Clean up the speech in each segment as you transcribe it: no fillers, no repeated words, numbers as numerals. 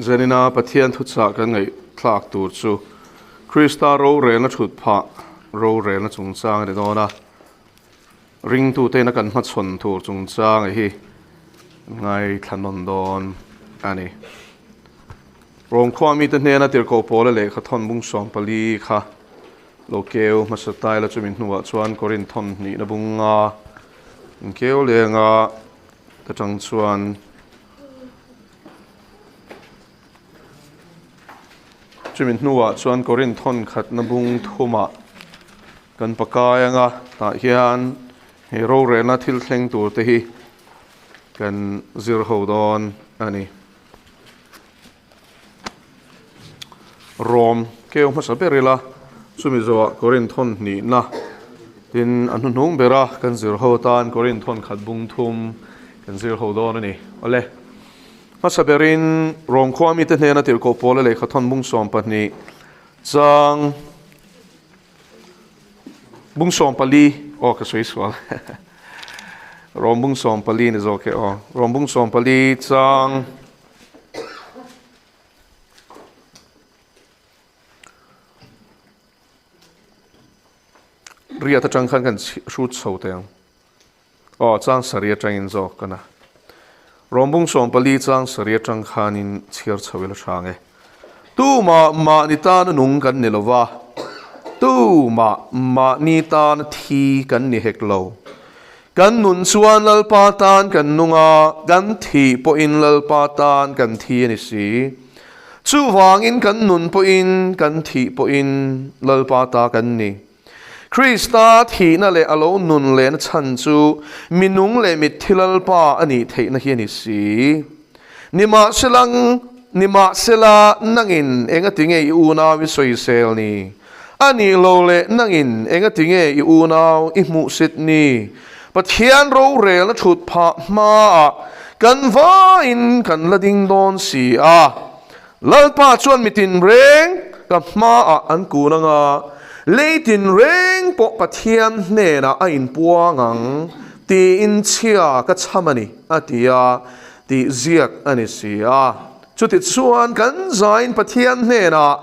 Zanina Pathian thuchah kan ngaihthlak tur chu Krista rorelna thut phah rorelna chungchang a ni dawn a. Ringtute ina kan hmachhawn tur chungchang hi ngaithla nawn dawn a ni. Rawngkhua mite hnena tirhkoh pawla lehkha thawn bung 14 kha lo keu hmasa taila chumi hnuah chuan Korinth thawn hnihna bunga inkeu lenga ta tang chuan Chumi hnuah chuan Korinth thawn khatna bung thumah kan pakai anga tah hian he rorelna thil thleng tur te hi kan zir ho dawn a ni. Rom keu hmasa ber ila chumi zawhah Korinth thawn hnihna tin a hnuhnung bera kan zir ho tan Korinth thawn khat bung thum kan zir ho dawn a ni. Awle. Hmasa berin Rom khua mite hnena tirhkoh pawla lehkha thawn bung 12 chang bung 14 aw ka sawi sual Rom bung 14 ni zawk e aw Rom bung 14 chang Riat atang khan kan hrut chho teh ang. Aw, chang sarih atangin zawk ka na. Rawmbung 14 chang sarih atang khanin chhiar chho ila hrang e. Tumah mahni tana nung kan ni lova, tumah mahni tana thi kan ni hek lo. Kan nun chuan Lalpa tan kan nung a, kan thih pawhin Lalpa tan kan thi a ni si. Chuvangin kan nun pawhin kan thih pawhin Lalpa ta kan ni. Krista thihna leh a lo nun lehna chhan chu mi nung leh mitthi Lalpa a nih theihna hi a ni si. Nimahselang, nimahsela nangin engatinge i unau i sawisel ni? A nih lo leh nangin engatinge i unau i hmuhsit ni? Pathian rorelna thut phah hmaah kan vaiin kan la ding dawn si a. Lalpa chuan mi tinreng ka hmaah an kun anga, lei tinreng pawh Pathian hnenah a inpuang ang tiin chhia ka chham a ni, a ti a, tih ziak a ni si a. Chutichuan kan zain Pathian hnenah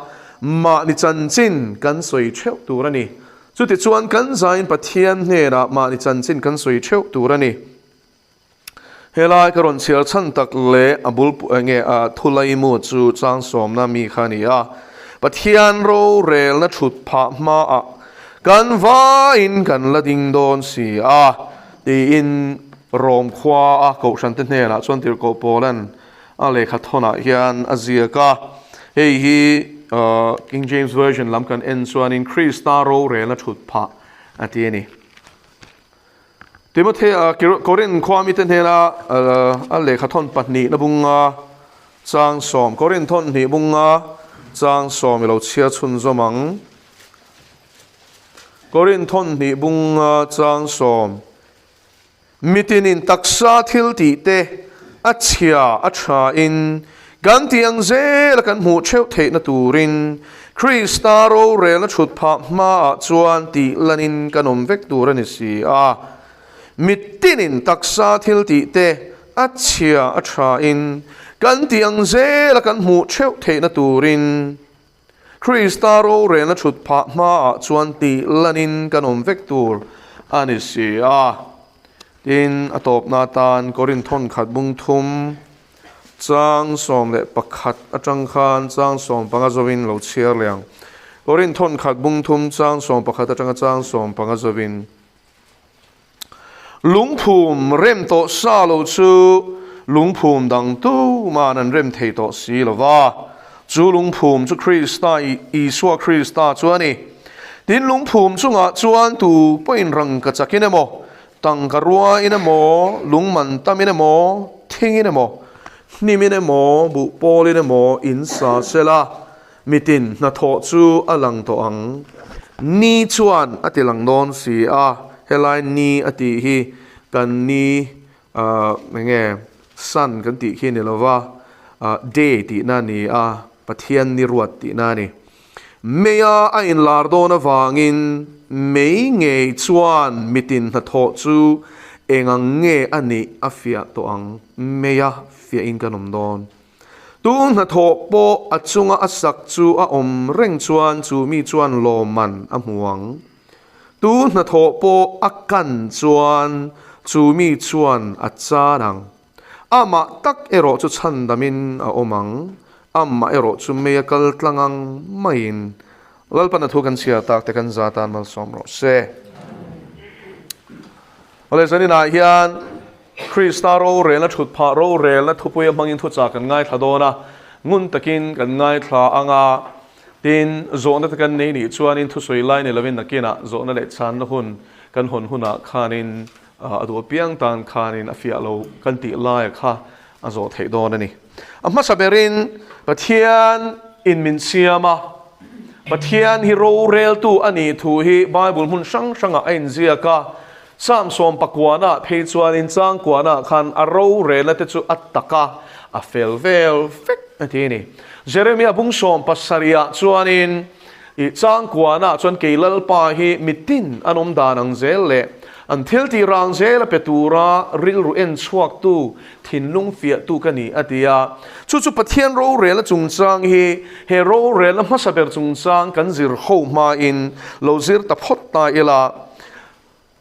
mahni chanchin kan sawi theuh tur a ni. Chutichuan kan zain Pathian hnenah mahni chanchin kan sawi theuh tur a ni. Helai ka rawn chhiar chhan tak leh a bul nge a thulaimu chu chang sawmna mi kha a ni a. Pathian rorelna thut phah hmaah kan vaiin kan la ding dawn si a, tiin Rom khua a kohhrante hnenah chuan Tirhkoh Paulan a lehkha thawnah hian a ziak a. Hei hi King James Version lam kan en chuanin Krista rorelna thut phah a ti a ni. Timothea Korinth khua mite hnena a lehkha thawn pahnihna bunga chang sawm, Korinth thawn hnih bunga chang sawm i lo chhiar chhunzawm ang. Korinth thawn hnih bunga chang sawm, Mitinin taksa thil tih te a chhia a tha in kan tih ang zela kan hmuh theuh theihna turin Krista rorelna thut phah hmaah chuan tih lanin kan awm vek tur a ni si a. Mitinin taksa thil tih te a chhia a tha in kan tih ang zela kan hmuh theuh theihna turin Krista rorelna thut phah hmaah chuan tih lanin kan awm vek tur a ni si a. Tin, a tawpna atan Korinth thawn khat bung thum chang 11 atang khan chang 15 zawin lo chhiar leh ang. Korinth thawn khat bung thum chang 11 atanga chang 15 zawin. Lungphum rem tawh sa lo chu lungphum dang tuman an rem thei tawh si lo va. Chu lungphum chu Krista, Isua Krista chu a ni. Tin, lungphum chungah chuan tu pawhin rangka chakin emaw, tangka ruain emaw, lungman tamin emaw, thingin emaw, hnimin emaw, buhpawlin emaw in sa sela, mitin hnathawh chu a lang tawh ang. Ni chuan a ti lang dawn si a, helai ni a tih hi kan ni eng nge sun kan tih khi ni lova, day tihna a ni a, Pathian ni ruat tihna a ni. Meia a inlar dawn avangin mei ngei chuan mitin hnathawh chu eng ang nge a nih a fiah tawh ang. Meia fiahin kan awm dawn. Tu hnathawh pawh a chunga a sak chu a awm reng chuan chu mi chuan lawmman a hmu ang. Tu hnathawh pawh a kan chuan chu mi chuan a chan ang. Amah tak erawh chu chhandamin a awm ang, amah erawh chu mei a kal tlang ang maiin. Lalpan a thu kan chhiar tak te kan za tan malsawm rawh se. Awle zaninah hian Krista rorelna thut phah rorelna thupuia hmangin thuchah kan ngaithla dawn a, ngun takin kan ngaithla ang a, tin, zawhna te kan nei nih chuanin thusawi lai ni lovin nakinah zawhna leh chhanna hun kan hawn hunah khanin a duh apiang tan khanin a fiah lo kan tih laia kha a zawh theih dawn a ni. A hmasa berin Pathian in min siam a, Pathian hi roreltu a nih thu hi Bible hmun hrang hrangah a inziak a, Psalm sawmpakuana phei chuanin changkuana khan a rorelna te chu a tak a, a fel vel vek a ti a ni. Jeremia bung sawmpasarihah chuanin i changkuana chuan kei Lalpa hi mitin an awm dan ang zel leh an thil tih rang zel a pe tura rilru en chhuaktu thinlung fiahtu ka ni a ti a. Chu chu Pathian rorelna chungchang hi he rorelna hmasa ber chungchang kan zir ho hmain lo zir ta phawt ta ila.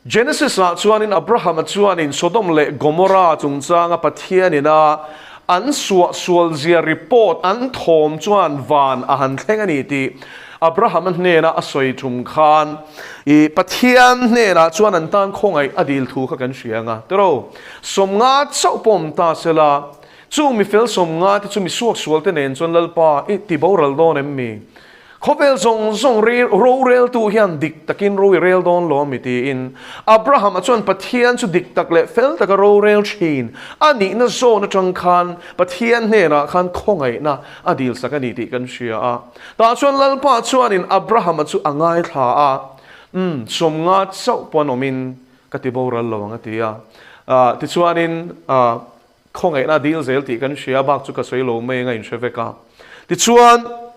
Genesis-ah chuanin Abrahama chuanin Sodom leh Gomorrah chungchanga Pathianin a an suahsualzia report an thawm chuan van a han thleng a ni tih Abrahama hnena a sawi tum khan i Pathian hnenah chuan an tan khawngaih a dil thu kha kan hria ang a. Tiro, 50 chauh pawh awm ta sela, chung mifel 50 te chu mi suaksualte nen chuan Lalpa i ti boral dawn em mi? Khawvel zawng zawng roreltu hian dik takin ro i rel dawn lo ami tiin Abraham-a chuan Pathian chu dik tak leh fel taka rorel thin a nihna zawn atang khan Pathian hnenah khan khawngaihna a dilsak a ni tih kan hria a. Tah chuan Lalpa chuanin Abraham-a chu a ngaithla a, Umm, 50 chauh pawh an awmin ka ti boral lo ang a ti a. Tichuanin khawngaihna a dil zel tih kan hria, bak chu ka sawi lo mai anga inhre vek a. Tichuan,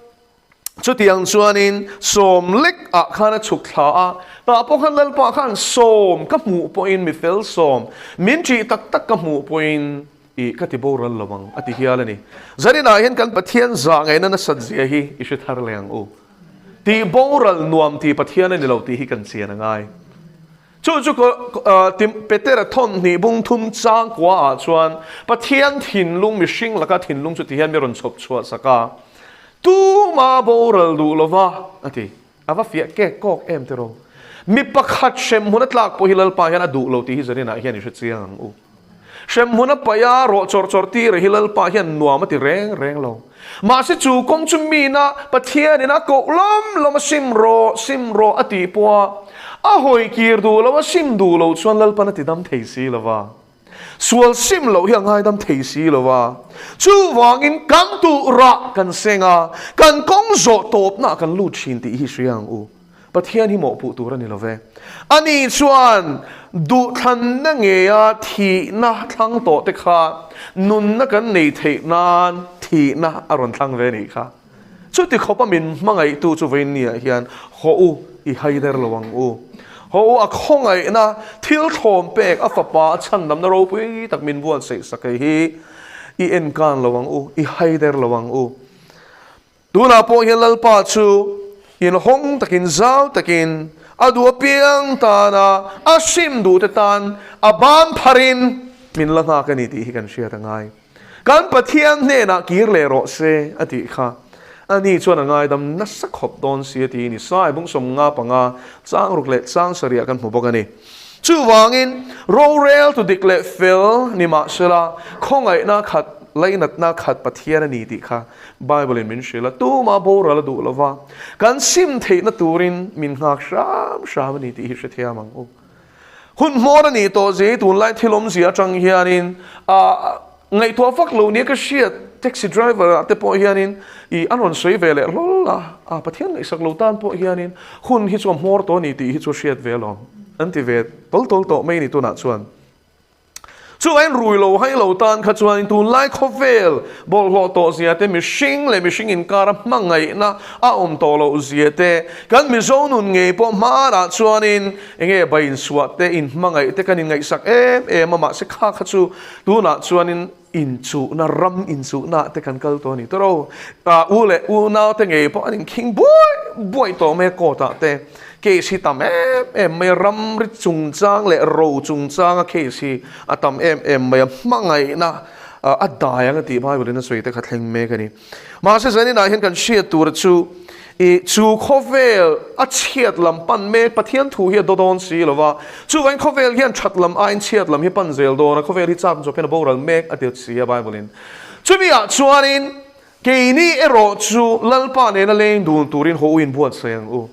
chutiang chuanin 10 lek ah khan a chhuk thla a, tah pawh khan Lalpa khan 10 ka hmuh pawhin mi fel 10, min ṭih tak tak ka hmuh pawhin i ka ti boral lo ang a ti hial a ni. Zaninah hian kan Pathian zah ngaihna nasat zia hi i hre thar leh ang u. Tih boral nuam ti Pathian a ni lo tih hi kan chian a ngai. Chu chu Petera thawn hnih bung thum chang kua ah chuan Pathian thinlung mihring laka thinlung chu ti hian mi rawn chhawp chhuah sak a, Tuma boral duh lova a ti. A va fiah kek kawk em tiraw? Mi pakhat hremhmun a tlak pawh hi Lalpa hian a duh lo tih hi zaninah hian i hre chiang ang u. Hremhmun a paih a, rawh chawrh chawrh tir hi Lalpa hian nuam a ti reng reng lo. Mahse chu kawng chu mina Pathianin a koh lawm lawm a sim rawh, sim rawh a tih pawh a, a hawi kir duh lo, a sim duh lo chuan Lalpan a ti dam thei si lo va. Sual sim loh hi a ngaidam thei si lo va. Chuvangin kan tuh rah kan seng a, kan kawng zawh tawpnaah kan lut thin tih hi hria ang u. Pathian hi mawhpuh tur a ni lo ve. Ani chuan duhthlanna ngeia thihna thlang tawh te kha nunna kan nei theih nan thihna a rawn thlang ve nih kha. Chuti khawpa min hmangaihtu chu vawiinniah hian haw u i haider lo ang u. Haw u a khawngaihna thil thlawm pek a fapa a chhandamna ropui tak min buatsaih sak ei hi i enkan lo ang u, i haider lo ang u. Tunah pawh hian Lalpa chu inhawng takin zau takin a duh apiang tana a hrim duhte tan a ban pharin min la nghak a ni tih hi kan hriat a ngai. Kan Pathian hnenah kir leh rawh se a tih kha ani chuan a ngaidam nasa khawp dawn si a tiin Isai bung 55 chang ruk leh chang sarih ah kan hmu bawk a ni. Chuvangin, rorel tu dik leh fel ni mahsela khawngaihna khat, lainatna khat Pathian a ni tih kha Bible in min hrilh a, tumah boral a duh lova, kan sim theihna turin min nghak hram hram a ni tih hi hrethiam ang u. Hun hmawr a nih tawh zia hi tunlai thil awmzia atang hianin ah ngaihtuah vak lo nia ka hriat taxi driver ah te pawh hianin ih an rawn sawi ve leh hlawl a, ah Pathian ngaihsak lo tan pawh hianin hun hi chu a hmawr tawh a ni tih hi chu hriat ve alawm an ti ve tawl tawl tawh mai a ni tunah chuan. Chuvain rui lo hai lo tan kha chuanin tunlai khawvel bawlhhlawh tawh zia te, mihring leh mihring inkara hmangaihna a awm tawh loh zia te, kan Mizo nun ngei pawh hmanah chuanin enge bai insuah te, inhmangaih te kan inngaihsak em em a, mahse kha kha chu tunah chuanin. inchuhna, ram inchuhna ah te kan kal tawh a ni tawh a. U leh unau te ngei pawh an inkhing buai buai tawh mai a court ah te. Case hi tam em em mai a, ramri chungchang leh ro chungchanga case hi a tam em em mai a, hmangaihna a dai ang a tih Bible in a sawi te kha thleng mek a ni. Mahse zaninah hian kan hriat tur chu i chu khawvel a chhiat lam pan mek Pathian thu hi a daw dawn si lo va, chuvangin khawvel hian that lam aiin chhiat lam hi pan zel dawn a, khawvel hi chak zawk hian a boral mek a ti si a Bible in. Chumi ah chuanin keini erawh chu Lalpa nena leng dun turin haw u in buatsaih ang u.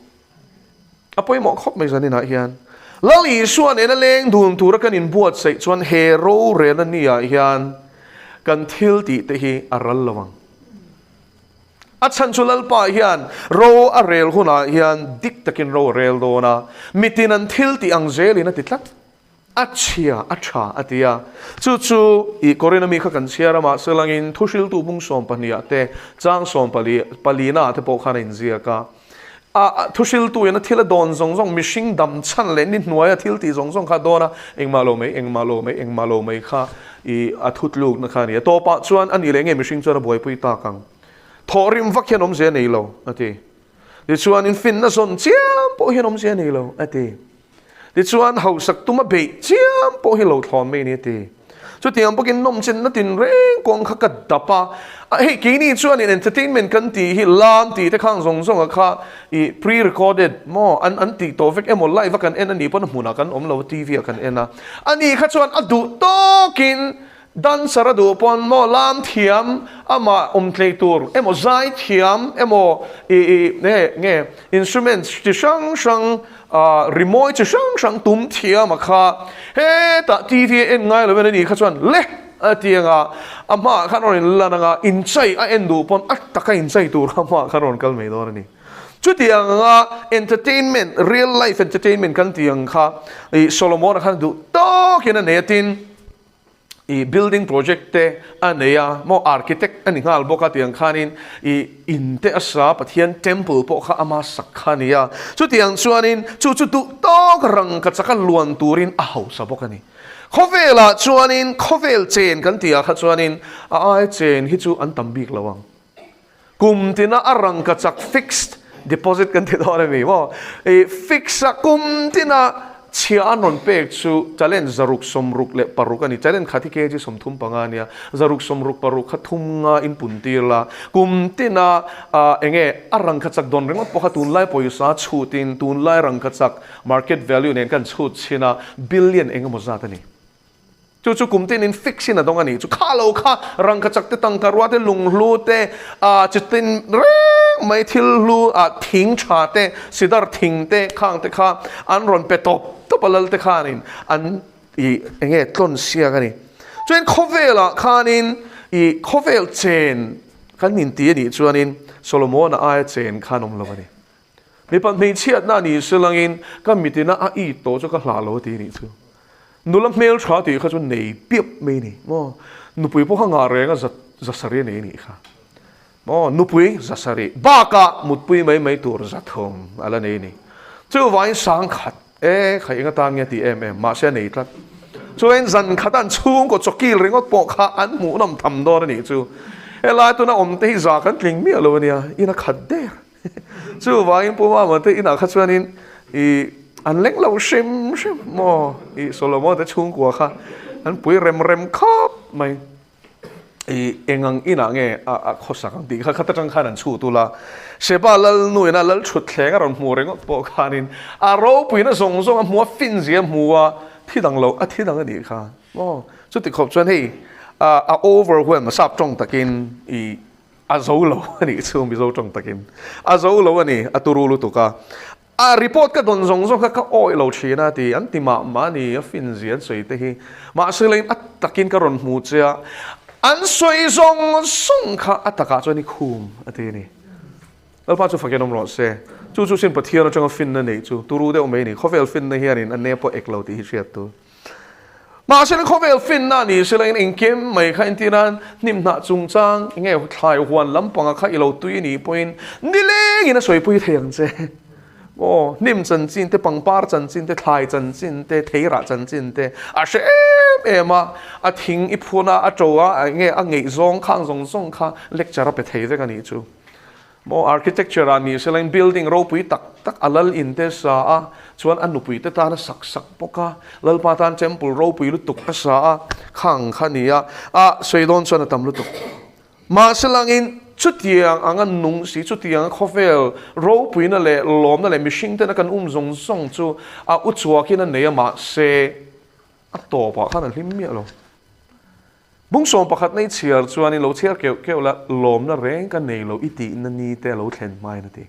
A pawimawh khawp mai zaninah hian Lal Isua nena leng dun tura kan inbuatsaih chuan he rorelna niah hian kan thil tih te hi a ral lo ang. A chhan chu Lalpa hian ro a rel hunah hian dik takin ro a rel dawn a, mitin an thil tih ang zelin a ti tlat. A chhia, a tha a ti a. Chu chu i Korin ami kha kan chhiar a, mahse langin thuhriltu bung sawmpahnih ah te, chang sawmpali palina ah te pawh khan a inziak a. A thuhriltu in a thil a dawn zawng zawng, mihring dam chhan leh ni hnuaia thil tih zawng zawng kha a dawn a, engmah lo mai, engmah lo mai, engmah lo mai kha i a thutlukna kha a ni. A tawpah chuan a nih leh nge mihring chuan a buaipui tak ang? Thawhrim vak hian awmzia a nei lo, a ti. Tichuan infinna zawn chiam pawh hian awmzia a nei lo, a ti. Tichuan, hausak tuma beih chiam pawh hi lo thlawn mai a ni a ti. Chutiang bawkin nawmchenna tinreng kawng kha ka dap a, hei keini chuanin entertainment kan tih hi lam tih te khang zawng zawnga kha i pre-recorded maw an an tih tawh vek emaw live a kan en a nih pawn a hmunah kan awm lo a TV ah kan en a, ani kha chuan a duh tawkin Dancer a duh pawn maw lam thiam amah awm tlei tur emaw zai thiam emaw i i nge nge instruments chi hrang hrang ah rimawi chi hrang hrang tum thiam a kha hetah TV a en ngai lo en anih kha chuan le a ti anga a hmaah khan a rawn in lan anga inchai a en duh pawn a taka inchai tur kha hmaah khan a rawn kal mai dawn a ni. Chutiang anga entertainment real life entertainment kan tih ang kha i Solomon-a khan duh tawkin a nei a tin i building project te a nei a maw architect a ni nghal bawk a tiang khanin i in te a sa Pathian temple pawh kha ama sak kha a ni a chutiang chuanin chu chu duh tawk rangka chaka luan turin a hausa bawk a ni khawvelah chuanin khawvel chen kan tih ah kha chuanin a ai chen hi chu an tam bik lo ang kum tina a rangka chak fixed deposit kan ti dawn a ni maw i fix a kum tina chhia an rawn pek chu talent 636 a ni talent khat hi kg 35 a nia 666 kha thum nga in pun tir la kum tina enge a rangka chak dawn ringawt pawh kha tunlai pawisa chhutin tunlai rangka chak market value nen kan chhut chhin a billion engemaw zat a ni. Chu chu kum tin in fix in a dawng a nih chu. Kha lo kha rangka chak te, tangka rua te, lunghlu te, ah chitin reng mai thil hlu ah thing tha te, sidar thing te khang te kha an rawn pe tawp tawp a lal te khanin an ih enge tlawn siak a ni. Chuan khawvelah khanin ih khawvel chen kan inti a nih chuanin Solomon-a aia chen khan awm lo a ni. Mipa hmeichhiatna a nih silangin ka mitina a it tawh chu ka hlah lo a ti nih chu. Nula hmel tha tih kha chu nei piap mai ni maw. Nupui pawh kha ngah reng a za za sarih a nei nih kha. Maw nupui za sarih bakah mutpui mai mai tur za thum a la nei ni. Chuvangin sangkhat e kha eng atan nge tih em em mahse a nei tlat. Chuan zan khat an chhungkaw chawkil ringawt pawh kha an hmuhnawm tham dawn a nih chu. Helai tuna awm te hi za kan tling miah lo a nia, in a khat der. Chuvangin Pu Mama te inah kha chuanin i an leng lo hrim hrim maw i Solomon te chhungkua kha an pui rem rem khawp mai i engang inah nge a khawsak ang tih kha khat atang khan an chhut ula Sheba lal nu ina lal thut thleng a rawn hmu ringawt pawh khanin a ropuina zawng zawng a hmu a finzia a hmu a thi dang lo a thi dang a nih kha maw chuti khawp chuan hei a overwhelm a sap tawng takin i A zo lo a nih chu Mizo tawng takin a zo lo a ni, a turu lutuk a. A report ka dawn zawng zawng kha ka awih lo thin a ti, an ti mah mah a ni, a fin zia an sawi te hi. Mahse leiin a takin ka rawn hmu che a, an sawi zawng zawng kha a takah chuan i khum a ti a ni. Lalpa chu fakin awm rawh se. Chu chu sin Pathian atanga finna neih chu turu deuh mai a ni, khawvel finna hianin a ne pawh ek lo tih hi hriat tur. Mahse khawvel finna ni se la in engkim mai kha entir nan hnim hnah chungchang enge thlai huan lampanga kha i lo tui nih pawhin nilengin a sawipui thei ang che. Aw hnim chanchin te pangpar chanchin te thlai chanchin te theirah chanchin te a hre em em em a, a thing i phun a, a to a, enge a ngeih zawng khang zawng zawng kha lecture a pe thei vek a nih chu. Maw architecture ah ni selain building ropui tak tak a lal in te sa a, chuan a nupui te tan a sak sak bawk a, Lalpa tan temple ropui lutuk a sa a, khang kha ni a, a sawi dawn chuan a tam lutuk. Mahse langin chutiang anga nung si, chutiang a khawvel ropuina leh lawmna leh mihring tena kan um zawng zawng chu a u chuakin a nei a, mahse a tawpah khan a hlim miah lo. Bung sawm pakhat nei chhiar chuanin lo chhiar keuh keuh la, lawmna reng ka nei lo i tihna ni te a lo thlen hmain a ti.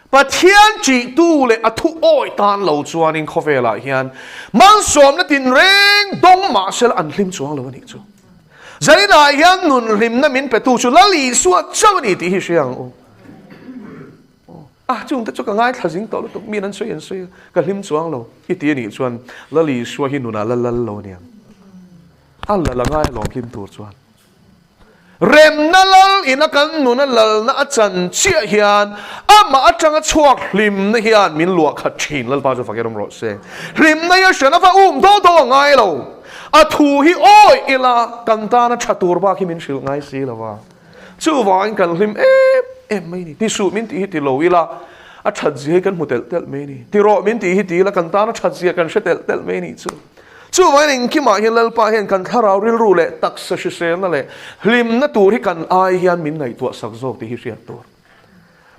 Pathian ṭihtu leh a thu awi tan lo chuanin khawvelah hian malsawmna tinreng dawng mah sela an hlim chuang lo a nih chu. Zaninah hian nun hlimna min petu chu Lal Isua chauh a ni tih hi hria ang u. A chungte chu ka ngaithla zing tawh lutuk, miin an sawi an sawi a, ka hlim chuang lo i ti a nih chuan Lal Isua hi nunah la lal lo a niang. A lal a ngai alawm hlim tur chuan. Remna lal ina kan nuna lalna a chan chiah hian amah atanga chhuak hlimna hian min luah khat thin. Lalpa chu fak erawm rawh se. Hlimna hi a hran a va um daw daw a ngai lo. A thu hi awi ila kan tana tha tur bak hi min hrilh ngai si lo va. Chuvangin kan hlim em em mai ni. Ti suh min tih hi ti lo ila a that zia hi kan hmu telh telh mai ni. Ti rawh min tih hi ti ila kan tana that zia kan hre telh telh mai ni chu. Chuvangin engkimah hian Lalpa hian kan thlarau rilru leh taksa hriselna leh hlimna tur hi kan ai hian min ngaihtuah sak zawk tih hi hriat tur.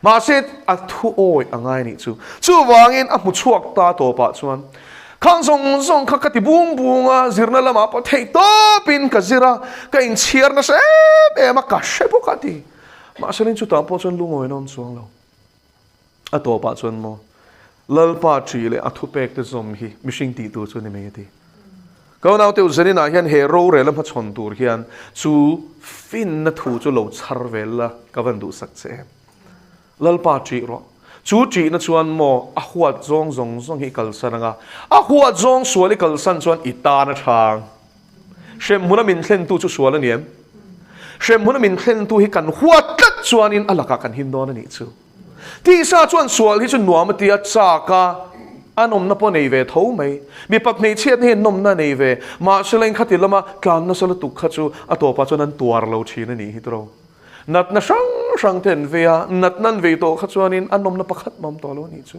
Mahse a thu awi a ngai nih chu. Chuvangin a hmu chhuak ta tawpah chuan khang zawng zawng kha ka ti bung bung a, zirna lamah pawh theih tawpin ka zir a, ka inchhiar nasa em em a, ka hre bawk a ti. Mahse chutah pawh chuan lungawi nawn chuang lo. A tawpah chuan maw, Lalpa ṭih leh a thupekte zawm hi mihring tih tur chu a ni mai a ti. Ka unaute u Zaninah hian he rorel a hmachhawn tur hian chu finna thu chu lo chhar vel la ka van duhsak che em. Lalpa ṭih rawh. Chu ṭihna chuan maw a huat zawng zawng zawng hi i kalsan anga, a huat zawng sual i kalsan chuan i tan a ṭha ang. Hremhmuna min thlentu chu sual a ni em? Hremhmuna min thlentu hi kan huat tlat chuanin a lakah kan him dawn a nih chu. Tisa chuan sual hi chu nuam a ti a, chak a, a nawmna pawh a nei ve tho mai. Mipa hmeichhiatna hian nawmna a nei ve. Mahse leng khati lama tlan nasa lutuk kha chu a tawpah chuan an tuar lo thin a nih hi tawh. Natna hrang hrang te an vei a, natna an vei tawh kha chuanin a nawmna pakhat mah a awm tawh lo a nih chu.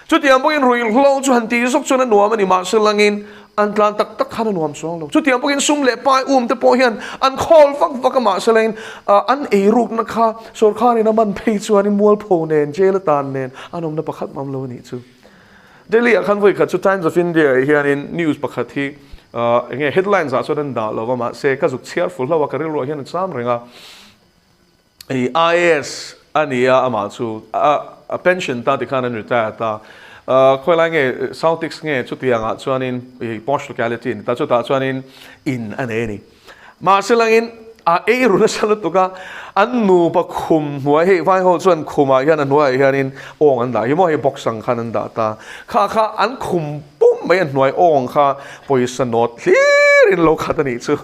Chutiang bawkin ruihhlo chu han tih zawk chuan a nuam a ni, mahse langin an tlan tak tak khan a nuam chuang lo. Chutiang bawkin sum leh pai um te pawh hian an khawl vak vak a, mahse langin an eirukna kha sawrkharin a man phei chuanin mualpho nen, jail a tan nen an awmna pakhat mam lo a nih chu. Delhi ah khan vawikhat chu Times of India ah hianin news pakhat hi eng nge headlines ah chuan an dah lo va, mahse ka zuk chhiar ful hlauh a, ka rilruah hian a cham reng a. I IAS a ni a, amah chu a pension ta tikhan an retire ta. Khawilai nge Celtics nge chutiangah chuanin i posh locality a ni ta, chutah chuanin in a nei a ni. Mahse langin a ei ru nasa lutuk a, an nupa khum hnuai hei vai ho chuan khumah hian a hnuaiah hianin awng an dah hi maw hei box ang khan an dah ta. Kha kha an khum pum mai a hnuai awng kha pawisa nawt hlirin lo khat a nih chu.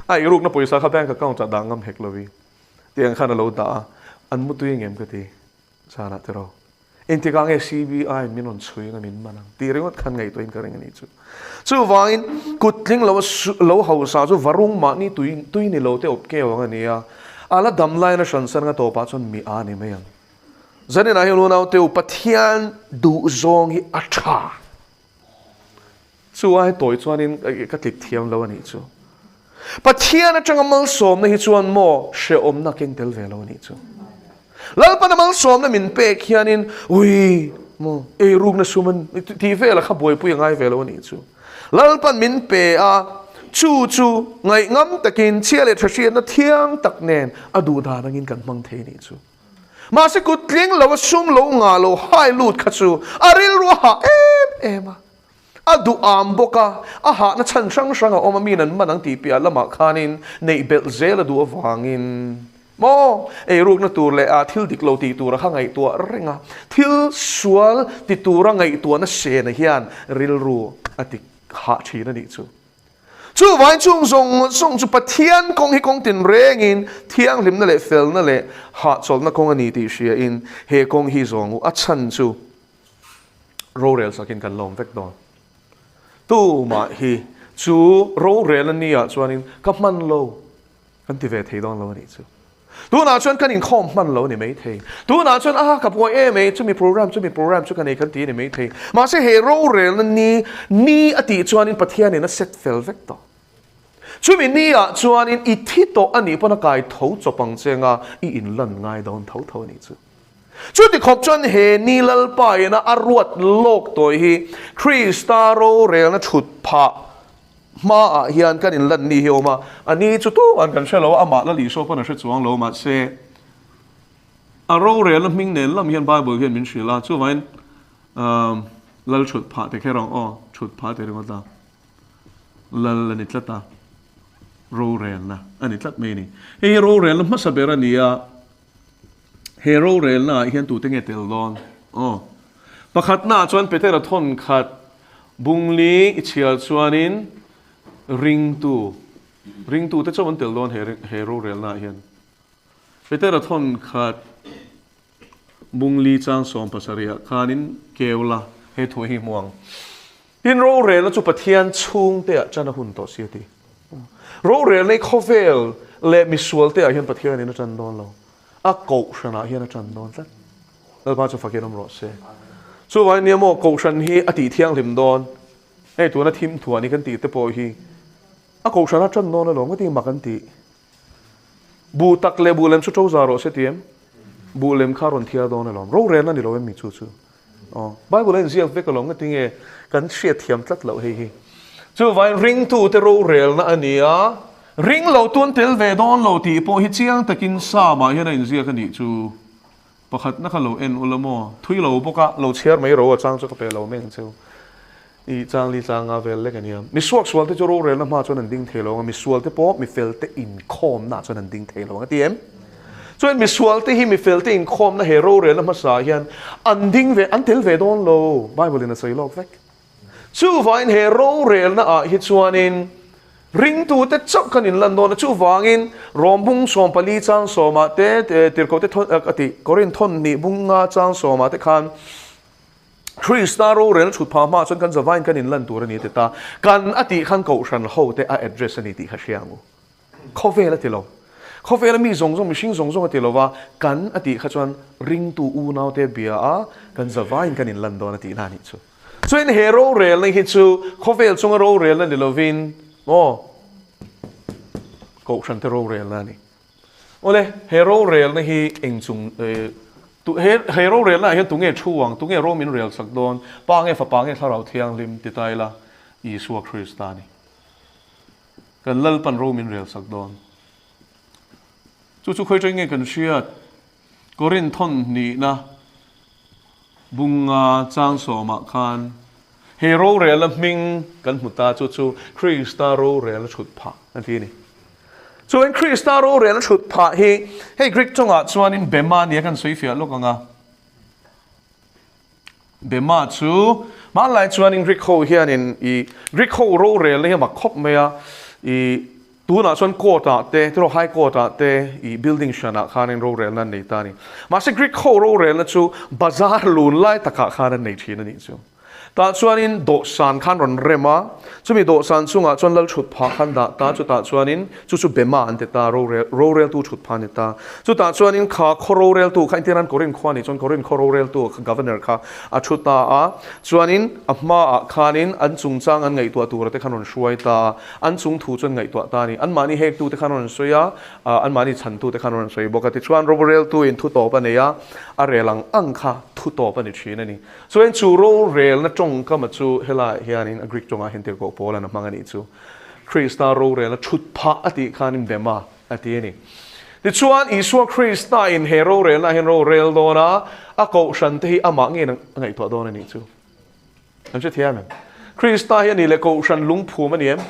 A eirukna pawisa kha bank account ah dah ngam hek lovi. Tiang khan a lo dah a, an mutui ngem ka ti zanah tiraw. Engtikah nge CBI in min rawn chhui anga min man ang tih ringawt khan ngaihtuahin ka ring a nih chu. Chuvangin kut tling lo lo hausa chu varung mahni tui tui ni lo te awp keu ang a ni a, a la dam lain a hran san anga tawpah chuan mi a ni mai ang. Zaninah hian unaute u Pathian duhzawng hi a tha. Chu ai tawi chuanin ka tlik thiam lo a nih chu. Pathian atanga malsawmna hi chuan maw hrehawmna keng tel ve lo a nih chu. Lalpana malsawmna min pek hianin ui maw eirukna sum an tih vela kha buaipui a ngai ve lo a nih chu. Lalpan min pe a, chu chu ngaihngam takin chhia leh tha hriatna thiang tak nen a duhdan angin kan hmang thei a nih chu. Mahse kut tling lo a sum lo ngah lo hai lut kha chu a rilru a hah em em a. A duh am bawk a, a hahna chhan hrang hrang a awm a, min an man ang tih piah lamah khanin neih belh zel a duh avangin maw eirukna tur leh a thil dik lo tih tura kha ngaihtuah reng a, thil sual ti tura ngaihtuahna sena hian rilru a ti hah thin a nih chu. Chuvain chung zawng zawng chu Pathian kawng hi kawng tinrengin thianghlimna leh felna leh hahchawlhna kawng a ni tih hriain he kawng hi zawng u a chhan chu rorel sakin kan lawm vek dawn. Tumah hi chu rorel a nia chuanin ka hman lo kan ti ve thei dawn lo a nih chu. Tunah chuan kan inkhawm hman lo a ni maithei. Tunah chuan a ka buai em e, chumi program chumi program chu ka nei kan ti a ni maithei. Mahse he rorelna ni ni a tih chuanin Pathianin a set fel vek tawh. Chumi ni-ah chuanin i thi tawh a nih pawn a kai tho chawp ang che anga i inlan ngai dawn tho tho a nih chu. Chuti khawp chuan he ni Lalpa ina a ruat lawk tawih hi Krista rorelna thut phah hmaah hian kan inlan ni hi a awm a, a ni chu tuman kan hre lo a, amah Lal Isua pawn a hre chuang lo mahse a rorelna hming nen lam hian Bible hian min hrilh a, chuvangin Lal thut phah te kher ang aw, thut phah te ringawt a. Lal a ni tlat a, rorelna a ni tlat mai a ni. Hei hi rorelna hmasa ber a ni a, he rorelna ah hian tute nge tel dawn? Aw. Pakhatna ah chuan Petera thawn khat bungli i chhiar chuanin ringtu, ringtute chauh an tel dawn he he rorelna ah hian. Petera thawn khat Bungli chang 70 ah khanin Keula he thu hi hmu ang. Tin rorelna chu Pathian chhungte ah chan a hun tawh si a ti. Rorelna hi khawvel leh misualte ah hian Pathianin a chan dawn lo. A kohhran ah hian a chan dawn tlat. Lalpa chu fakin awm rawh se. Chuvangin nia maw kohhran hi a tih thianghlim dawn. Hei tuna thim thuah ni kan tih te pawh hi a kohhran a chan dawn alawm ka ti mak an tih. Buh tak leh buh lem chu to za rawh se ti em? Buh lem kha rawn thiar dawn alawm. Rorelna ni lo em mi chu chu? Aw, Bible a inziak vek alawm nga tinge kan hriat thiam tlat loh hei hi. Chuvain ringtute rorelna a ni a, ring lo tuan tel ve dawn lo tih pawh hi chiang takin Psalm-ah hian a inziak a nih chu. Pakhatna kha lo en ula maw? Thui lo bawk a, lo chhiar mai ro a chang chu ka pe lo mai ang cheu. I chang li chang nga vel lek a nia. Mi suaksual te chu rorelna hma chuan an ding thei lo ang a, misual te pawh mi fel te inkhawmna ah chuan an ding thei lo ang a ti em? Chuan misual te hi mi fel te inkhawmna he rorelna hmasa ah hian an ding ve, an tel ve dawn lo, Bible in a sawi lawk vek. Chuvangin he rorelna ah hi chuanin ringtute chauh kan inlan dawn a, chuvangin Rom bung 14 chang sawmah te, Tirhkoh te thawn, a ti, Korinth thawn hnih bung nga chang sawmah te khan Krista rorel thut phah hma chuan kan zavain kan inlan tur a ni a ti ta. Kan a tih khan Kohhran hote a address a ni tih kha hria ang u. Khawvel a ti lo. Khawvela mi zawng zawng, mihring zawng zawng a ti lo va, kan a tih kha chuan ringtu unaute bia a, kan zavain kan inlan dawn a tihna a nih chu. Chuan he rorelna hi chu khawvel chunga rorelna ni lovin maw Kohhrante rorelna a ni. Awle, he rorelna hi eng chung tu he he rorelna ah hian tunge thu ang, tunge ro min rel sak dawn, Pa nge Fapa nge Thlarau Thianghlim ti ta ila Isua Krista a ni. Kan Lalpan ro min rel sak dawn. Chu chu khawi teng nge kan hriat? Korinth thawn hnihna bunga chang sawmah khan he rorela hming kan hmu ta chu chu Krista rorela thut phah a ti a ni. Chuan Krista rorela thut phah hi hei Greek tawngah chuanin bema nia kan sawi fiah lawk ang a. Bema chu hmanlai chuanin Greek ho hianin i Greek ho rorelna hi a mak khawp mai a, i tunah chuan court ah te tiraw high court ah te i building hranah khanin rorelna an nei ta a ni. Mahse Greek ho rorelna chu bazar lun lai takah khan an nei thin a nih chu. Tah chuanin dawhsan khan rawn rem a, chumi dawhsan chungah chuan lal thut phah khan dah ta, chutah chuanin chu chu Bema an ti ta, rorel roreltu thut phah a ni ta. Chutah chuanin kha khaw roreltu kha entirnan Korinth khua nih chuan Korinth khaw roreltu kha governor kha a thu ta a, chuanin a hmaah khanin an chungchang an ngaihtuah tura te khan rawn hruai ta a, an chung thu chuan ngaihtuah ta a ni. Anmahni hektu te khan rawn sawi a, anmahni chhantu te khan rawn sawi bawk a. Tichuan roreltuin thu tawp a nei a, a rel ang ang kha thu tawp a ni thin a ni. Chuan chu rorelna tawngkama chu helaiah hianin a Greek tawngah hian tirhkoh Paula'n a hmang a nih chu. Krista rorelna thut phah a tih khanin bema a ti a ni. Tichuan Isua Kristain he rorelna ah hian rorel dawn a, a kohhran te hi amah ngeiin a ngaihtuah dawn a nih chu. An hrethiam em? Krista hi a nih leh kohhran lungphum a ni em?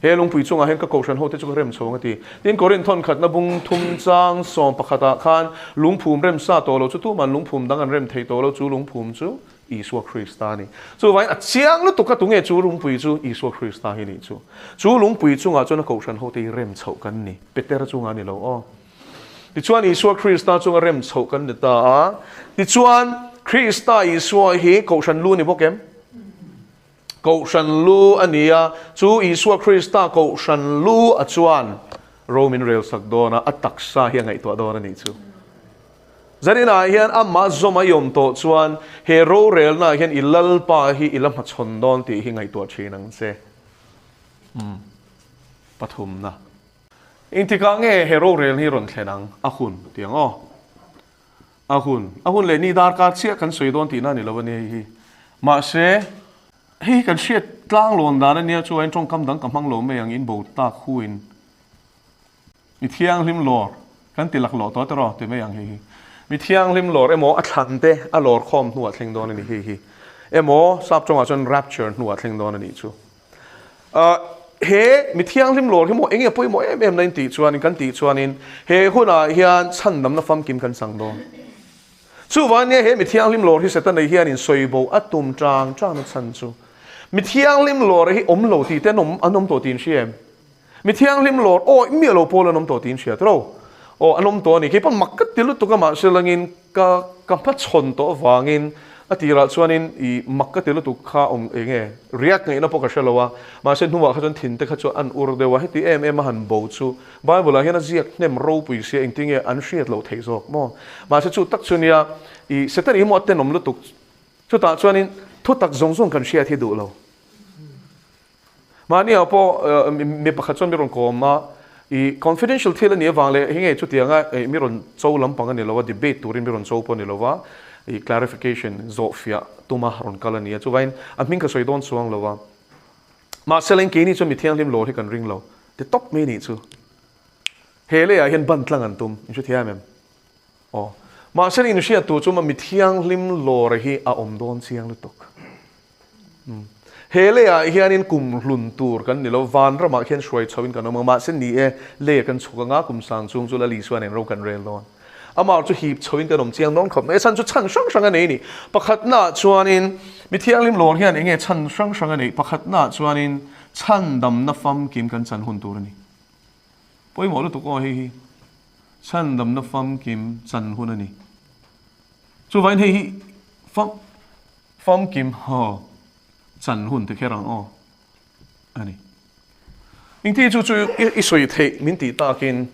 He lungpui chungah hian ka kohhran hote chu ka rem chho ang a ti. Tin, Korinth thawn khatna bung thum chang 11 ah khan lungphum rem sa tawh lo chu tuman lungphum dang an rem thei tawh lo, chu lungphum chu Isua Krista a ni. Chuvangin a chiang lutuk a tunge chu lungpui chu Isua Krista hi nih chu. Chu lungpui chungah chuan a kohhran hote hi rem chhoh kan ni. Petera chungah a ni lo aw. Tichuan Isua Krista chunga rem chhoh kan ni ta a. Tichuan Krista Isua hi kohhran lu a ni bawk em? Kohhran lu a ni a, chu Isua Krista Kohhran lu a chuan ro min rel sak dawn a, a taksa hi a ngaihtuah dawn a nih chu. Zaninah hian amah zawm a i awm tawh chuan he rorelnaah hian i Lalpa hi i la hmachhawn dawn tih hi ngaihtuah thin ang che. Umm. Pathumna. Engtikah nge he rorel hi rawn thlen ang? A hun ti ang aw. A hun. A hun leh ni darkar chiah kan sawi dawn tihna a ni lo a nia hei hi. Mahse, hei hi kan hriat tlanglawn dan a nia chuan tawngkam dang ka hmang lo mai ang in bo tak huin mi thianghlim lawr kan ti laklawh tawh tiraw ti mai ang hei hi. Mi thianghlim lawr emaw a thlan te a lawr khawm hnuah thleng dawn a ni hei hi. Emaw sap tawngah chuan rapture hnuah thleng dawn a nih chu. He mi thianghlim lawr hi maw eng nge pawimawh em em na in tih chuanin kan tih chuanin he hunah hian chhandamna famkim kan chang dawn. Chuvangin nge he mi thianghlim lawr hi Setana hianin sawibo a tum tang tang na chhan chu mi thianghlim lawr hi awm lo tih te an awm an awm tawh tih in hria em? Mi thianghlim lawr awi miah lo pawl an awm tawh tih in hria tawh Aw an awm tawh a ni. Kei pawh mak ka ti lutuk a mahse langin ka ka hmachhawn tawh avangin a tirah chuanin i mak ka ti lutuk kha awm eng nge react ngaihna pawh ka hre lo a, mahse hnuah kha chuan thin te kha chu an ur deuh a, heti em em a han bo chu Bible ah hian a ziak hnem ropui sia engtin nge an hriat loh theih zawk maw? Mahse chu tak chu nia i Satan hi maw a tenawm lutuk chutah chuanin thutak zawng zawng kan hriat hi duh lo. Mahni ah pawh mi pakhat chuan mi rawn kawm a, i confidential thil a nih avang leh hei nge chutianga mi rawn cho lampang a ni lo a, debate turin mi rawn cho pawh a ni lo va, i clarification zawhfiah tuma rawn kal a ni a, chuvangin a hming ka sawi dawn chuang lo a. Mahse leng keini chuan mi thianghlim lawr hi kan ring lo ti tawp mai nih chu. He leiah hian ban tlang an tum, in hrethiam em? Aw. Mahse in hriat tur chu mi thianghlim lawr hi a awm dawn chiang lutuk. He leiah hianin kum hlun tur kan ni lo, vanramah khian hruai chhoin kan awm ang, mahse ni e, lei kan chhuk anga kum sang chung chu Lal Isua nen ro kan rel dawn. Amah chu hip chhoin kan awm chiang dawn khawp mai, a chhan chu chhan hrang hrang a nei a ni. Pakhatnaah chuanin mi thianghlim lawr hian eng nge chhan hrang hrang a neih? Pakhatnaah chuanin chhandamna famkim kan chan hun tur a ni. Pawimawh lutuk aw hei hi chhandamna famkim chan hun a ni. Chuvangin hei hi fam famkim haw chan hun ti kher ang aw a ni. Engti chu chu i sawi theih min tih takin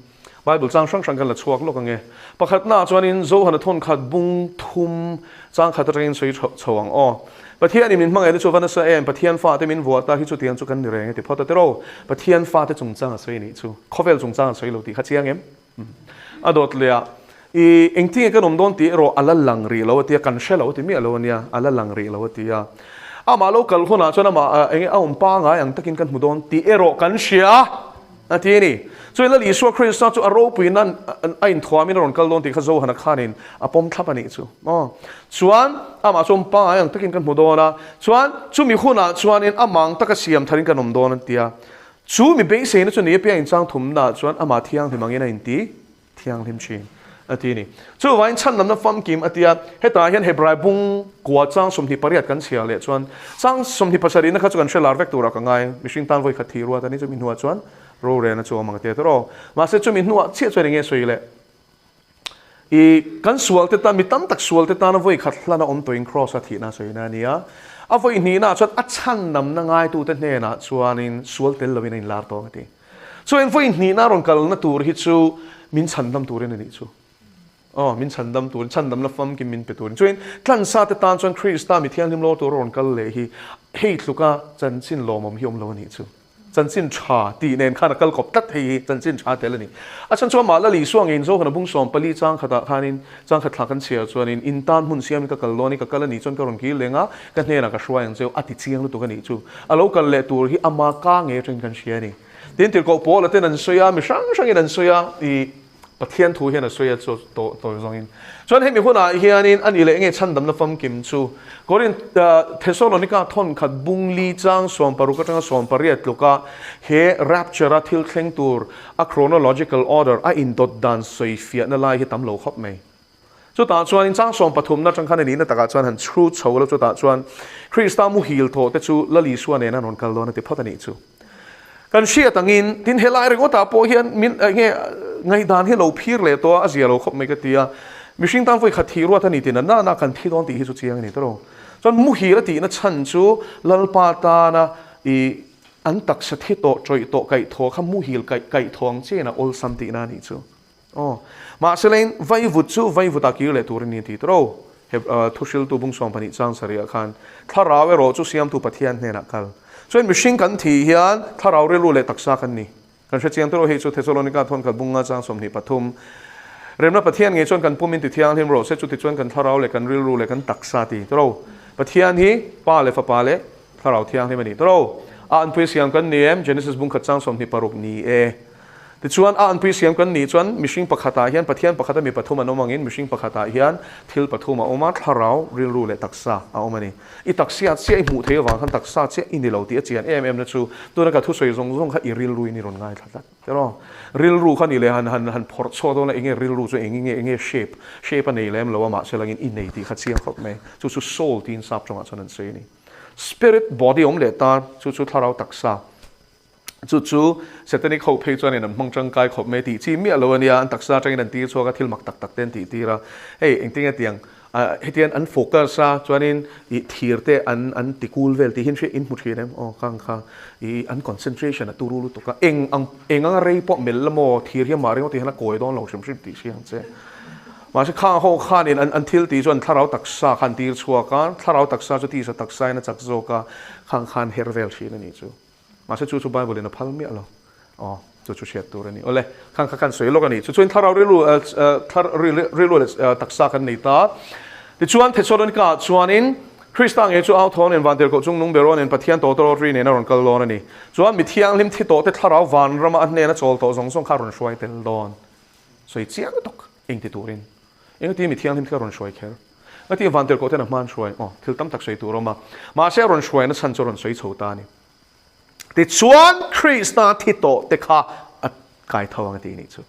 Bible chang hrang hrang kan la chhuak lawk ang e. Pakhatnaah chuanin Zohana thawnkhat bung thum chang khat atangin sawi chho ang aw. Pathianin min hmangaihna chu a va nasa em? Pathian fate min vuah ta hi chutiang chu kan ni reng e ti phawt a tiraw? Pathian fate chungchang a sawi anih chu. Khawvel chungchang a sawi lo tih kha chiang em? A dawt leh a, I engtinge kan awm dawn tih erawh a la lang rih lo a ti a, kan hre lo a ti miah lo a nia, a la lang rih lo a ti a. Amah lo kal hunah chuan amah enge a awm pangai ang takin kan hmu dawn tih erawh kan hria a. A ti a ni. Chuan Lal Isua Krista chu a ropuina a inthuamin a rawn kal dawn tih kha Johana khanin a pawm thlap a nih chu. Aw. Chuan amah chu pangai ang takin kan hmu dawn a, chuan chumi hunah chuanin amah ang taka siam tharin kan awm dawn an ti a. Chu mi beiseina chu ni apiang inchang thumnaah chuan amah thianghlim angin a inti thianghlim thin a ti a ni. Chuvangin chhandamna famkim a ti a, hetah hian Hebrai bung kua chang 28 kan chhiar leh chuan chang 27 kha chu kan hre lar vek turah ka ngai, mihring tan vawi khat thih ruat a ni, chumi hnuah chuan rorelna chu a awm ang a ti a tawrh. Mahse chumi hnuah chiah chuan enge sawi leh? I kan sual te tan, mi tam tak sual te tana vawi khat hlan a awm tawhin Kraws a thihna a sawina a ni a. A vawi hnihnaah chuan a chhandamna ngaitute hnenah chuanin sual tel loin a inlar tawng a ti. Chuan vawi hnihna rawn kalna tur hi chu min chhandam turin a nih chu. Aw, min chhandam turin, chhandamna famkim min pe turin. Chuan tlansa te tan chuan Krista mi thianghlim lawr tur a rawn kal leh hi hei tluka chanchin lawmawm hi awm lo a nih chu. Chanchin tha tih nen khan a kal kawp tlat hei hi chanchin tha tel a ni. A chhan chuan mah Lal Isua ngeiin Zohana bung 14 chang khatah khanin chang khat thla kan chhiar chuanin in tan hmun siamin ka kal dawn i ka kal a nih chuan ka rawn kir leng a, ka hnenah ka hruai ang cheu a ti chiang lutuk a nih chu. A lo kal leh tur hi ama ka ngei atangin kan hria a ni. Tin tirhkoh Paula ten an sawi a, mi hrang hrangin an sawi a, i Pathian thu hian a sawi a chu tawi zawngin. Chuan hemi hunah hianin a ni leh nge chhandamna famkim chu Korinth Thesalonika thawnkhat bung li chang 60 atanga 80 tluka he rapture a thil thleng tur a chronological order a indawt dan sawi fiahna lai hi tam lo khawp mai. Chutah chuanin chang 13na atang khan a nihna takah chuan han chhu chho lo chutah chuan Krista muhil thawh te chu Lal Isua nen an rawn kal dawn a ti phawt a nih chu. Kan hriat angin tin helai ringawtah pawh hian min enge ngaihdan hi lo phir leh tawh a, a zia lo khawp mai ka ti a. Mihring tan vawi khat thih ruat a ni tih na na kan thi dawn tih hi chu chiang a ni tawh lo. Chuan muhil a tihna chhan chu Lalpa tana i an taksa thi tawh, ṭawih tawh, kaihthawh kha muhil kaih kaihthawh ang chiain a awlsam tihna a nih chu. Aw. Mahselain vaivut chu vaivutah kir leh tur a ni tih tawh. He thuhriltu bung 12 chang sarihah khan thlarau erawh chu siamtu Pathian hnenah kal. Chuan mihring kan thih hian thlarau rilru leh taksa kan ni. Kan hre chiang tawh hei chu Thesalonika thawnkhat bunga chang 23. Remna Pathian ngei chuan kan pumin ti thianghlim rawh se, chutichuan kan thlarau leh kan rilru leh kan taksa ti tawh. Pathian hi Pa leh Fapa leh Thlarau Thianghlim a ni tawh. A anpui siam kan ni em? Genesis bungkhat chang 26 ni e. Tichuan, a anpui siam kan nih chuan mihring pakhatah hian Pathian pakhata mi pathum an awm angin mihring pakhatah hian thil pathum a awm a, thlarau, rilru leh taksa a awm a ni. I taksia chiah i hmuh theih avang khan taksa chiah i ni lo tih a chian em em na chu tuna ka thusawi zawng zawng kha i rilru in i rawn ngaithla tlat tiraw? Rilru kha ni leh han han han phawrh chhuak dawn la enge rilru chu eng nge enge shape shape a nei lem lo a mahse langin i nei tih kha chiang khawp mai. Chu chu soul tiin sap tawngah chuan an sawi a ni. Spirit, body awm leh ta chu chu thlarau taksa. Chu chu Satanic ho phei chuanin an hmang tangkai khawp mai tih chi miah lo a nia, an taksa atangin an tir chhuak a, thil mak tak tak te an tih tir a. Hei engtin nge tiang hetiang an focus a chuanin ih thir te an an ti kul vel tih hi in hria in hmu thin em? Aw khang kha ih an concentration a turu lutuk a, eng ang eng anga rei pawh melh la maw thir hi amah ringawt hian a kawi dawn lo hrim hrim tih hria ang che. Mahse khang ho khanin an an thil tih chu an thlarau taksa kha an tir chhuak a, thlarau taksa chu tisa taksa in a chak zawk a, khang khan her vel thin a nih chu. Mahse chu chu Bible in a phal miah lo. Aw, chu chu hriat tur a ni. Awle, khang kha khan sawi lawk a ni. Chu chuan thlarau rilru thlar rilru leh taksa kan nei ta. Tichuan Thesalonika ah chuanin Krista ngei chu au thawn in vantirhkoh chung nung ber awnin Pathian tawtawrawt ri nen a rawn kal dawn a ni. Chuan mi thianghlim thi tawh te thlarau vanrama a hnena chawl tawh zawng zawng kha a rawn hruai tel dawn. Sawi chiang lutuk eng ti turin. Engati mi thianghlim thil a rawn hruai kher? Ngati vantirhkoh ten a hma an hruai? Aw, thil tam tak sawi tur a awm a. Mahse a rawn hruaina chhan chu a rawn sawi chho ta a ni. Tichuan Krista thi tawh te kha a kai tho ang a tih nih chu.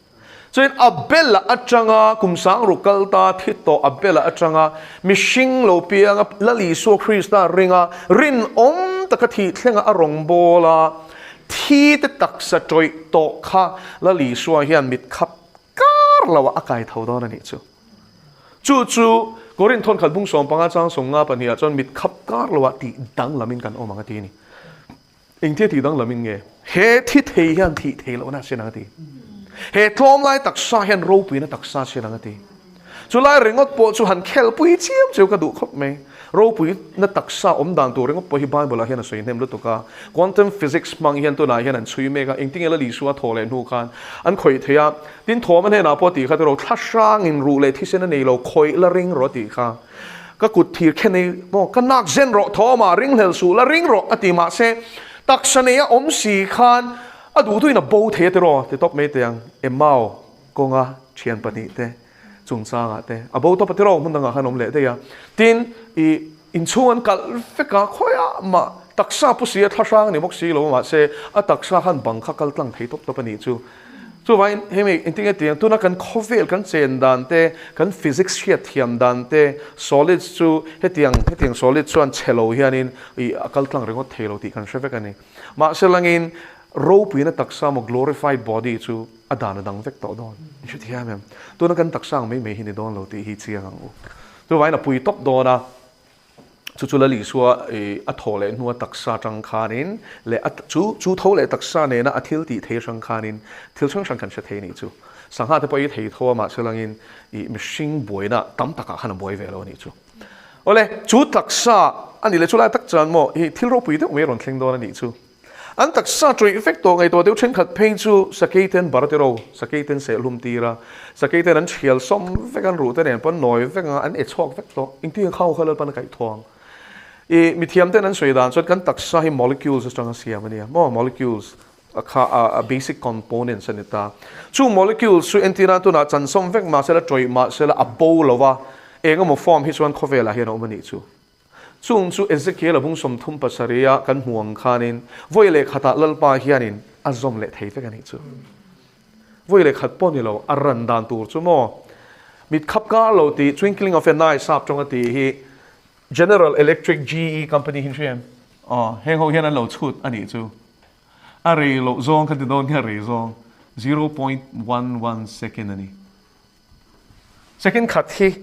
Chuan Abel-a atanga kum sangruk kal ta thi tawh Abel-a atanga mihring lo pianga Lal Isua Krista ringa rinawm taka thih thlenga a rawngbâwl a, thi te taksa ṭawih tawh kha Lal Isua hian mit khap kar lo ah a kai tho dawn a nih chu. Chu chu Korinth thawnkhat bung 15 chang 54 ah chuan mit khap kar lo ah tih danglam in kan awm ang a ti a ni. Engtia tih danglam in nge? He thi thei hian thih thei lohna a sian ang a ti. He tlawm lai taksa hian ropuina taksa a sian ang a ti. Chu lai ringawt pawh chu han khelpui chiam cheu ka duh khawp mai. Ropuina taksa awm dan tur ringawt pawh hi Bible ah hian a sawi hnem lutuk a. Quantum physics hmang hian tunah hian an chhui mek a, engtin nge Lal Isua thaw leh hnu khan an khawih thei a. Tin thawm a hnenah pawh tih kha tiraw, thla hrangin ruh leh thisen a nei lo, khawih la ring rawh a tih kha. Ka kut thir khen ei maw, ka nak zen rawh thawmah ring hlel suh la ring rawh a ti mahse taksa nei a awm si khan a duhtuin a bo thei a tiraw ti tawp mai teh ang. Emau kawnga thian pahnih te chungchangah te a bo tawp a tiraw hmun dangah khan awm leh daih a. Tin, i inchhung an kalh vek a, khawiah mah taksa pu si a thla hrang a ni bawk si lo mahse a taksa khan bang kha kal tlang thei tawp tawp a nih chu. Chuvangin hemi engtin nge tiang tuna kan khawvel kan chen dan te, kan physics hriat thiam dan te, solids chu hetiang hetiang solid chuan chhe lo hianin i a kal tlang ringawt thei lo tih kan hre vek a ni. Mahse langin ropuina taksa maw glorified body chu a dan a dang vek tawh dawn. I hre thiam em? Tuna kan taksa ang mai mai hi ni dawn lo tih hi chiang ang u. Chuvangin a pui tawp dawn a, chu chu Lal Isua a thaw leh hnua taksa atang khanin leh a chu chu tho leh taksa nena a thil tih thei hrang khanin thil hrang hrang kan hre thei a nih chu. Sangha te pawh i thei tho a mahse langin i mihring buaina tam takah khan a buai ve lo a nih chu. Awle, chu taksa a nih leh chu lai tak chuan maw i thil ropui deuh mai a rawn thleng dawn a nih chu. An taksa ṭawih vek tawh ngaihtuah deuh ṭhenkhat phei chu sakei ten bar tiro, sakei ten sehhlum tir a, sakei ten an ṭhial sawm vek an ruh te nen pawn nawi vek ang a, an e chhuak vek tawh. Engtin nge khau kha Lalpan a kaih thuang? I mithiam ten an sawi dan chuan kan taksa hi molecules aṭanga siam a nia maw, molecules kha a basic components a ni ta. Chu molecules chu entir a tunah chan sawm vek mahse la ṭawih mahse la a bo lo va, eng emaw form hi chuan khawvelah hian a awm a nih chu. Chung chu Ezekiel-a bung 37 a kan hmu ang khanin vawi leh khatah Lalpa hianin a zawm leh thei vek a nih chu. Vawi leh khat pawh ni lo, a ran dan tur chu maw? Mit khap kar lo tih, twinkling of an eye sap tawng a tih hi General Electric, GE, company hi hria em? Aw, heng ho hian an lo chhut a nih chu. A rei loh zawng kha ti dawn hian a rei zawng 0.11 second a ni. Second khat hi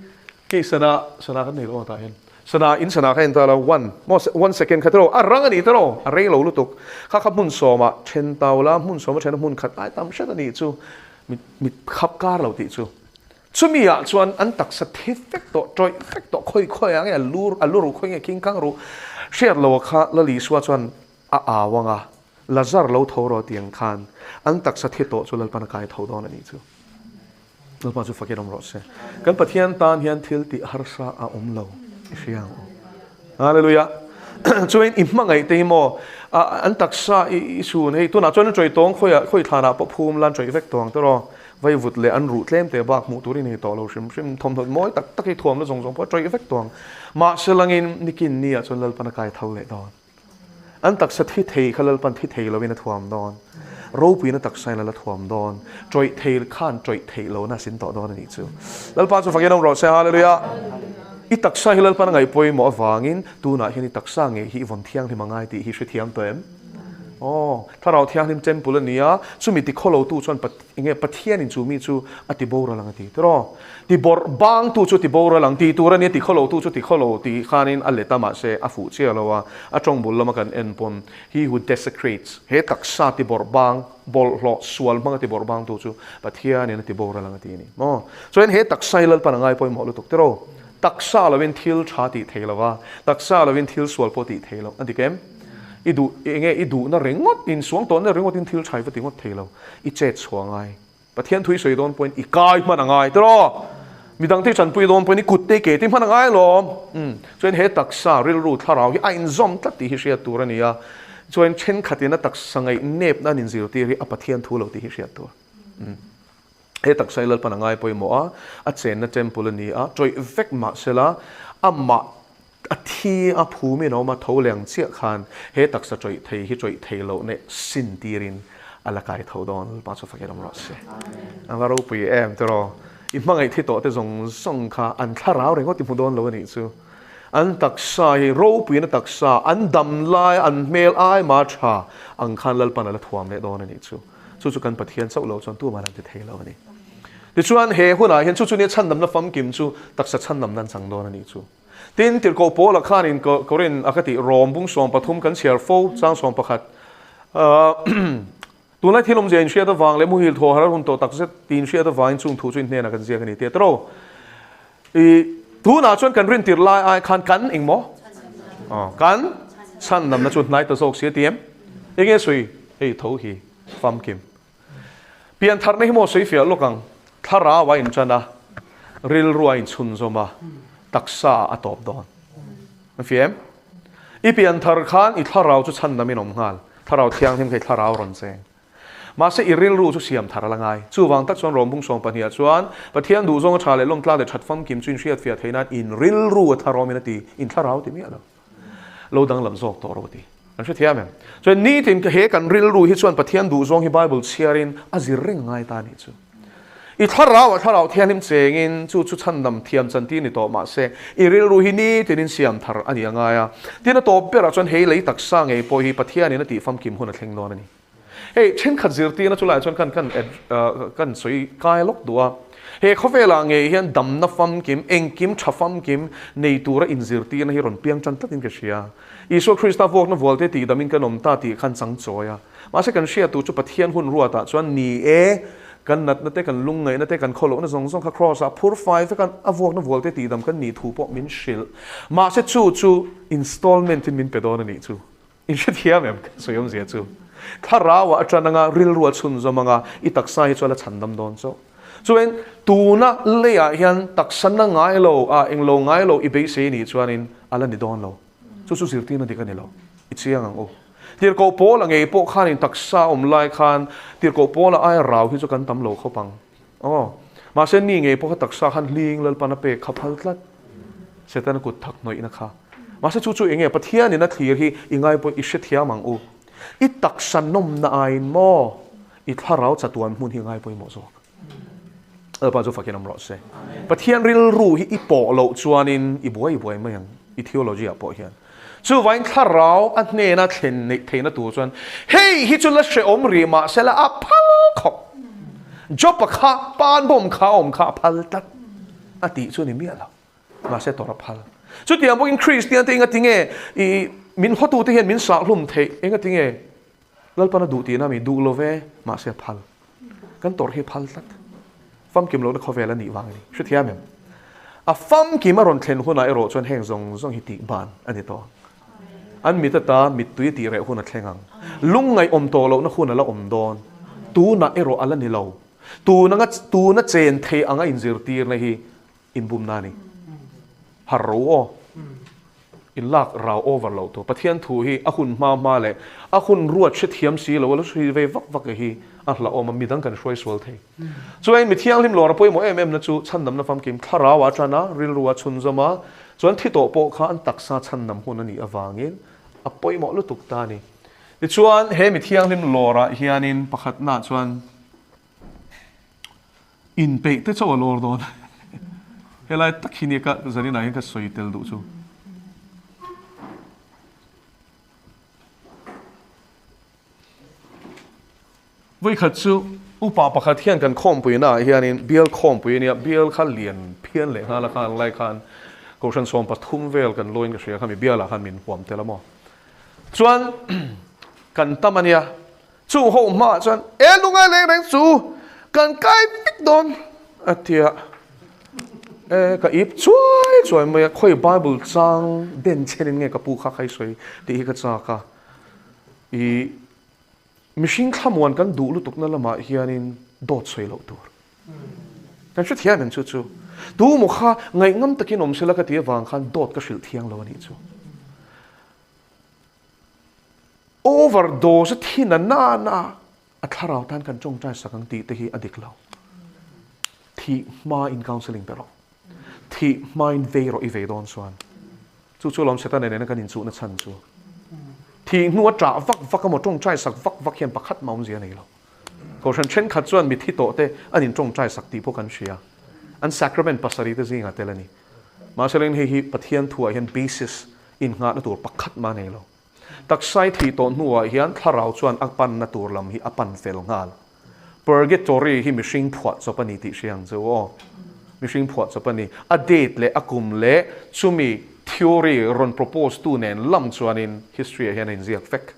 kei sana sana kan nei lo tah hian. Sana in sana kha en ta la one maw one second kha tiraw a rang a ni tiraw a rei lo lutuk kha kha hmun sawmah then tau la hmun sawma thena hmun khat ai tam hret a nih chu mit mit khap kar lo tih chu chumi ah chuan an taksa thi vek tawh tawih vek tawh khawi khawi ah nge a lu a lu ruh khawi nge king kang ruh hriat lo kha Lalisua chuan a au ang a Lazar lo tho rawh tih ang khan an taksa thi tawh chu Lalpan a kai tho dawn a nih chu. Lalpa chu fakin awm rawh se. Kan Pathian tan hian thil tih harsa a awm lo i hria ang u. Hallelujah. Chuan i hmangaih te hi maw an taksa i sun hei tunah chuan an chawi tawng khawiah khawi thlanah pawh phum la an chawi vek tawng tawh rawh. Vai vut leh an ruh tlem te bak hmuh turin hei tawh lo hrim hrim thawmhnaw mawi tak tak hi thuamna zawng zawng pawh a chawi vek tawng. Mahse langin nikin ni ah chuan Lalpan a kai tho leh dawn. An taksa thi thei kha Lalpan thi thei loin a thuam dawn. Ropuina taksa in a la thuam dawn. Tawih thei khan tawih theih lohna a sin tawh dawn a nih chu. Lalpa chu fakin awm rawh se. Hallelujah! I taksa hi Lalpan a ngaih pawimawh avangin tunah hian i taksa ngei hi i vawn thianghlim a ngai tih hi hrethiam tawh em? Aw, Thlarau Thianghlim Temple a ni a, chumi tikhawlotu chuan enge Pathianin chu mi chu a ti boral ang a ti tiraw? Ti bawrh bangtu chu ti boral ang tih tur a nia, ti khawlotu chu ti khawlo tih khanin a let a mahse a fuh chiah lo a, a tawng bul lama kan en pawn he who desecrates, he taksa ti bawrh bang, bawlhhlawh, sual hmanga ti bawrh bangtu chu Pathianin a ti boral ang a ti a ni maw? Chuan he taksa hi Lalpan a ngai pawimawh lutuk tiraw? Taksa lovin thil tha tih thei lo a, taksa lovin thil sual pawh tih thei lo a dik em? I duh, enge i duhna ringawt, insuang tawnna ringawtin thil tha i va ti ngawt thei lo, i chet chhuah ngai. Pathian thu i sawi dawn pawhin i kai hman a ngai tiraw? Midangte i tanpui dawn pawhin i kutte i ke te hman a ngai alawm. Umm, chuan he taksa rilru thlarau hi a inzawm tlat tih hi hriat tur a ni a. Chuan thenkhatin a taksa ngaih nepna an inzirtir hi a Pathian thu lo tih hi hriat tur. Umm, he taksa hi Lalpan a ngai pawimawh a, a chenna temple a ni a, tawih vek mah sela amah a thi a phumin a awm a, tho leh ang chiah khan he taksa tawih thei hi tawih thei loh neh sin tirin a la kai tho dawn Lalpa chu fakin awm rawh se. A va ropui em tiraw? I hmangaih thi tawh te zawng zawng kha an thlarau ringawt i hmu dawn lo a nih chu. An taksa hi ropuina taksa, an dam lai, an hmel ai ma tha ang khan Lalpan a la thuam leh dawn a nih chu. Chu chu kan Pathian chauh lo chuan tumah an ti thei lo a ni. Tichuan he hunah hian chu chu nia chhandamna famkim chu taksa chhandamna an chang dawn a nih chu. Tin, Tirhkoh Paula khanin Korin a ka tih Rom bung 13 kan chhiar fo, chang 11. Tunlai thil awmzia inhriat avang leh muhil thaw har hun tawh takzet tih inhriat avangin chung thu chu in hnenah kan ziak a ni tih a tiro. I tunah chuan kan rintir lai ai khan kan engmaw? Kan chhandamna chu hnai ta zawk si a ti em? Enge sawi? Hei tho hi famkim. Piantharna hi maw sawi fiah lawk ang, thlarau a inṭan a, rilru a inchhunzawm a, taksa a tawp dawn. An fiah em? I pianthar khan i thlarau chu chhandam in awm nghal, thlarau thianghlim kha i thlarau rawn cheng. Mahse i rilru chu siam thar a la ngai. Chuvang tak chuan Rawmbung 12 ah chuan Pathian duhzawng a ṭha leh lawmtlak leh ṭhat famkim chu inhriat fiah theih nan in rilru a tharawmin a ti, in thlarau ti miah lo. Lo danglam zawk tawh rawh ti. Kan hrethiam em? Chuan nitin ka he kan rilru hi chuan Pathian duhzawng hi Bible chhiarin a zir reng ngai ta nih chu. I thlarau ah thlarau thianghlim chengin chu chu chhandam thiam chantir ni tawh mahse i rilru hi nitinin siam thar a ni a ngai a. Tin a tawp berah chuan hei lei taksa ngei pawh hi Pathianin a tih famkim hun a thleng dawn a ni. Hei thenkhat zirtirna chu laiah chuan kan kan kan sawi kai lawk duh a. He khawvelah ngei hian damna famkim, engkim tha famkim nei tura inzirtirna hi rawn piang tan tlatin ka hria. Isua Krista vuakna vualte tihdamin kan awm ta tih khan chang chawi a. Mahse kan hriat tur chu Pathian hun ruatah chuan ni e, kan natna te, kan lungngaihna te, kan khawlohna zawng zawng kha Kraws-ah phur fai vek a, a vuakna vualte tihdam kan nih thu pawh min hrilh. Mahse chu chu installment-in min pe dawn a nih chu. In hrethiam em? Ka sawi awmzia chu thlarauah a tan anga, rilru a chhunzawm anga, i taksa hi chu a la chhandam dawn chauh. Chuan tuna leiah hian taksa na ngai lo, a englo ngai lo i beisei nih chuanin a la ni dawn lo. Chu chu zirtirna dik a ni lo. I chiang ang u. Tirhkoh Paula ngei pawh khanin taksa awm lai khan Tirhkoh Paula aia rau hi chu kan tam lo khawp ang. Aw. Mahse ni ngei pawh kha taksa khan hling Lalpan a pek kha phal tlat. Setana kut thak hnawihna kha. Mahse chu chu enge Pathianin a thlir hi i ngai pawh i hrethiam ang u. I taksa nawmna aiin maw i thlarau chatuan hmun hi ngai pawimawh zawk. Lalpa chu fakin awm rawh se. Pathian rilru hi i pawh loh chuanin i buai buai mai ang i theology ah pawh hian. Chuvain thlarau a hnena thlen neih theihna tur chuan hei hi chu la hrehawm rih mahse la a phal khawp. Job-a kha pan bawm kha a awm kha a phal tlat a tih chu ni miah lo. Mahse tawrh a phal. Chutiang bawkin Kristian te engati nge i min hawtute hian min sahhlum theih? Engati nge Lalpan a duh tihna mi duh lo ve, mahse a phal. Kan tawrh hi a phal tlat. Famkim lohna khawvel a nih vang a ni. Hrethiam em? A famkim a rawn thlen hunah erawh chuan heng zawng zawng hi tih ban a ni tawh ang. An mit ata mittui a tih reh hun a thleng ang. Lungngaih awm tawh lohna hun a la awm dawn. Tunah erawh a la ni lo. Tun anga tuna chen thei anga inzirtirna hi inbumna a ni. Har ro aw. In lak rau over loh tur. Pathian thu hi a hun hma hma leh a hun ruat hrethiam si lo a la hri vei vak vak hi a hlauhawm a, midang kan hruai sual thei. Chuan mi thianghlim lawr a pawimawh em em na chu chhandamna famkim thlarau a tan a, rilru a chhunzawm a, chuan thi tawh pawh kha an taksa chhandam hun a nih avangin a pawimawh lutuk ta a ni. Tichuan he mi thianghlim lawrah hianin pakhatnaah chuan Inpeih te chauh a lawr dawn. Helai tak hi nia ka zaninah hian ka sawi tel duh chu. Vawikhat chu upa pakhat hian kan khawmpuina ah hianin bial khawmpui ania, bial kha lian phian leh nghal a khan lai khan Kohhran 13 vel kan lawiin ka hria kha mi bialah khan min huam tel a maw. Chuan kan tam ania Chung ho hmaah chuan, E lungai reng reng chu kan kai vek dawn a ti a. E ka ip chuai chuai mai a, khawi Bible chang den chhenin nge ka pu kha kha i sawi tih hi ka chak a. I mihring thlamuan kan duh lutukna lamah hianin dawt sawi loh tur. Kan hrethiam em chu chu? Tu maw kha ngaihngam takin awm sela ka ti avang khan dawt ka hrilh thiang lo a nih chu. Overdose a thin a na na a thlarau tan kan tawngtai sak ang tih te hi a dik lo. Thih hma in counselling pe rawh. Thih hma in vei rawh i vei dawn chuan. Chu chu lawm Setana nena kan inchuhna chhan chu. Thih hnu a ṭah vak vak emaw tawngtai sak vak vak hian pakhat mah awmzia a nei lo. Kohhran thenkhat chuan mithi tawh te an intawngtai sak tih pawh kan hria. An sacrament pasarih te zingah tel a ni. Mahse leng hei hi Pathian thuah hian basis innghahna tur pakhat mah a nei lo. Taksai thih tawh hnuah hian thlarau chuan a panna tur lam hi a pan fel nghal. Purgatory hi mihring phuah chawp a ni tih hria ang che u aw. Mihring phuah chawp a ni. A date leh a kum leh chumi theory rawn propose tu nen lam chuanin history ah hian a inziak vek.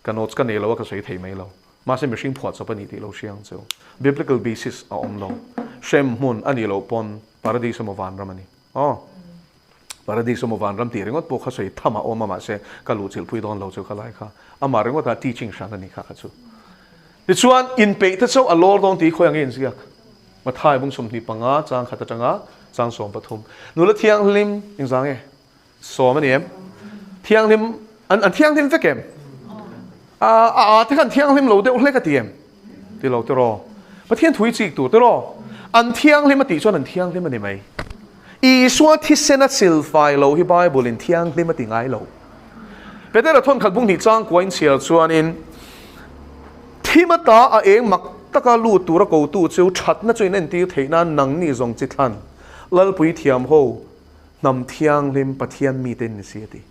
Ka notes ka nei lo a ka sawi thei mai lo. Mahse mihring phuah chawp a ni tih lo hria ang che u. Biblical basis a awm lo. Hremhmun a nih loh pawn paradis emaw vanram a ni. Aw. Paradis emaw vanram tih ringawt pawh kha sawi tham a awm a mahse ka luhchilh pui dawn lo chu kha lai kha. Amah ringawta teaching hran a ni kha kha chu. Tichuan inpeih te chauh a lawr dawn tih khawi ang i inziak. Mathai bung 25 chang khat atanga chang 13. Nula thianghlim engzang nge? 10 a ni em? Thianghlim an an thianghlim vek em? A a a te khan thianghlim lo deuh hlek a ti em? Ti lo tiraw? Pathian thu i chik tur tiraw? An thianghlim a tih chuan an thianghlim a ni mai. Isua thisen a silfai lo hi Bible in thianghlim a ti ngai lo. Petera thawnkhat bung hnih changkua in chhiar chuanin thim ata a eng mak taka lut tura kotu chu thatna chu in entir theih nan nangni zawng chi thlan Lalpui thiam ho hnam thianghlim Pathian mite in ni si a ti.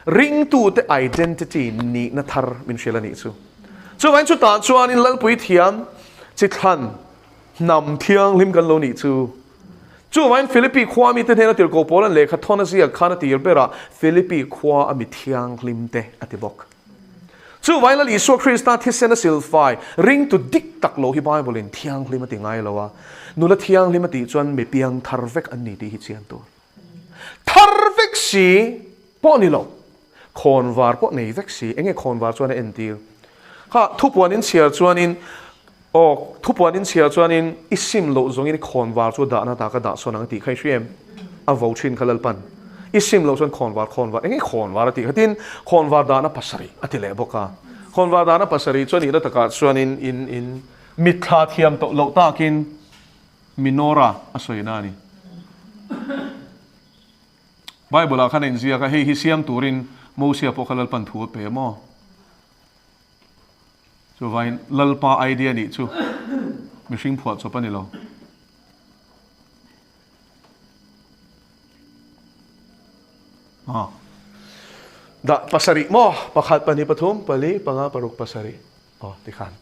Ringtute identity nihna thar min hrilh a nih chu. Chuvangin chutah chuanin Lalpui thiam chi thlan hnam thianghlim kan lo nih chu. Chuvangin Philippi khua mite hnena tirhkoh pawl an lehkha thawn a ziak khan a tir berah Philippi khua a mi thianghlim te a ti bawk. Chuvangin Lal Isua Krista thisen a silfai ringtu dik tak lo hi Bible in thianghlim a ti ngai lo a, nula thianghlim a tih chuan mi piang thar vek an ni tih hi chian tur. Thar vek si pawh ni lo, khawnvar pawh nei vek si, enge khawnvar chuan a entir? Kha thupuan in chhiar chuanin, aw thupuan in chhiar chuanin i sim loh zawngin i khawnvar chu a dahna ta ka dah sawn ang a tih kha i hria em? A vo thin kha Lalpan. I sim loh chuan khawnvar khawnvar, enge khawnvar a tih kha? Tin, khawnvar dahna pasarih a ti leh bawk a. Khawnvar dahna pasarih chuan nihna takah chuanin in in mitthla thiam tawh loh takin, Menorah a sawina a ni. Bible-ah khan a inziak a, hei hi siam turin Mosia pawh kha Lalpan thu a pe maw? Chuvangin Lalpa idea nih chu mihring phuah chawp a ni lo. Ah. Dah pasarih maw? Pakhat, pahnih, pathum, pali, panga, paruk, pasarih. Aw ti khan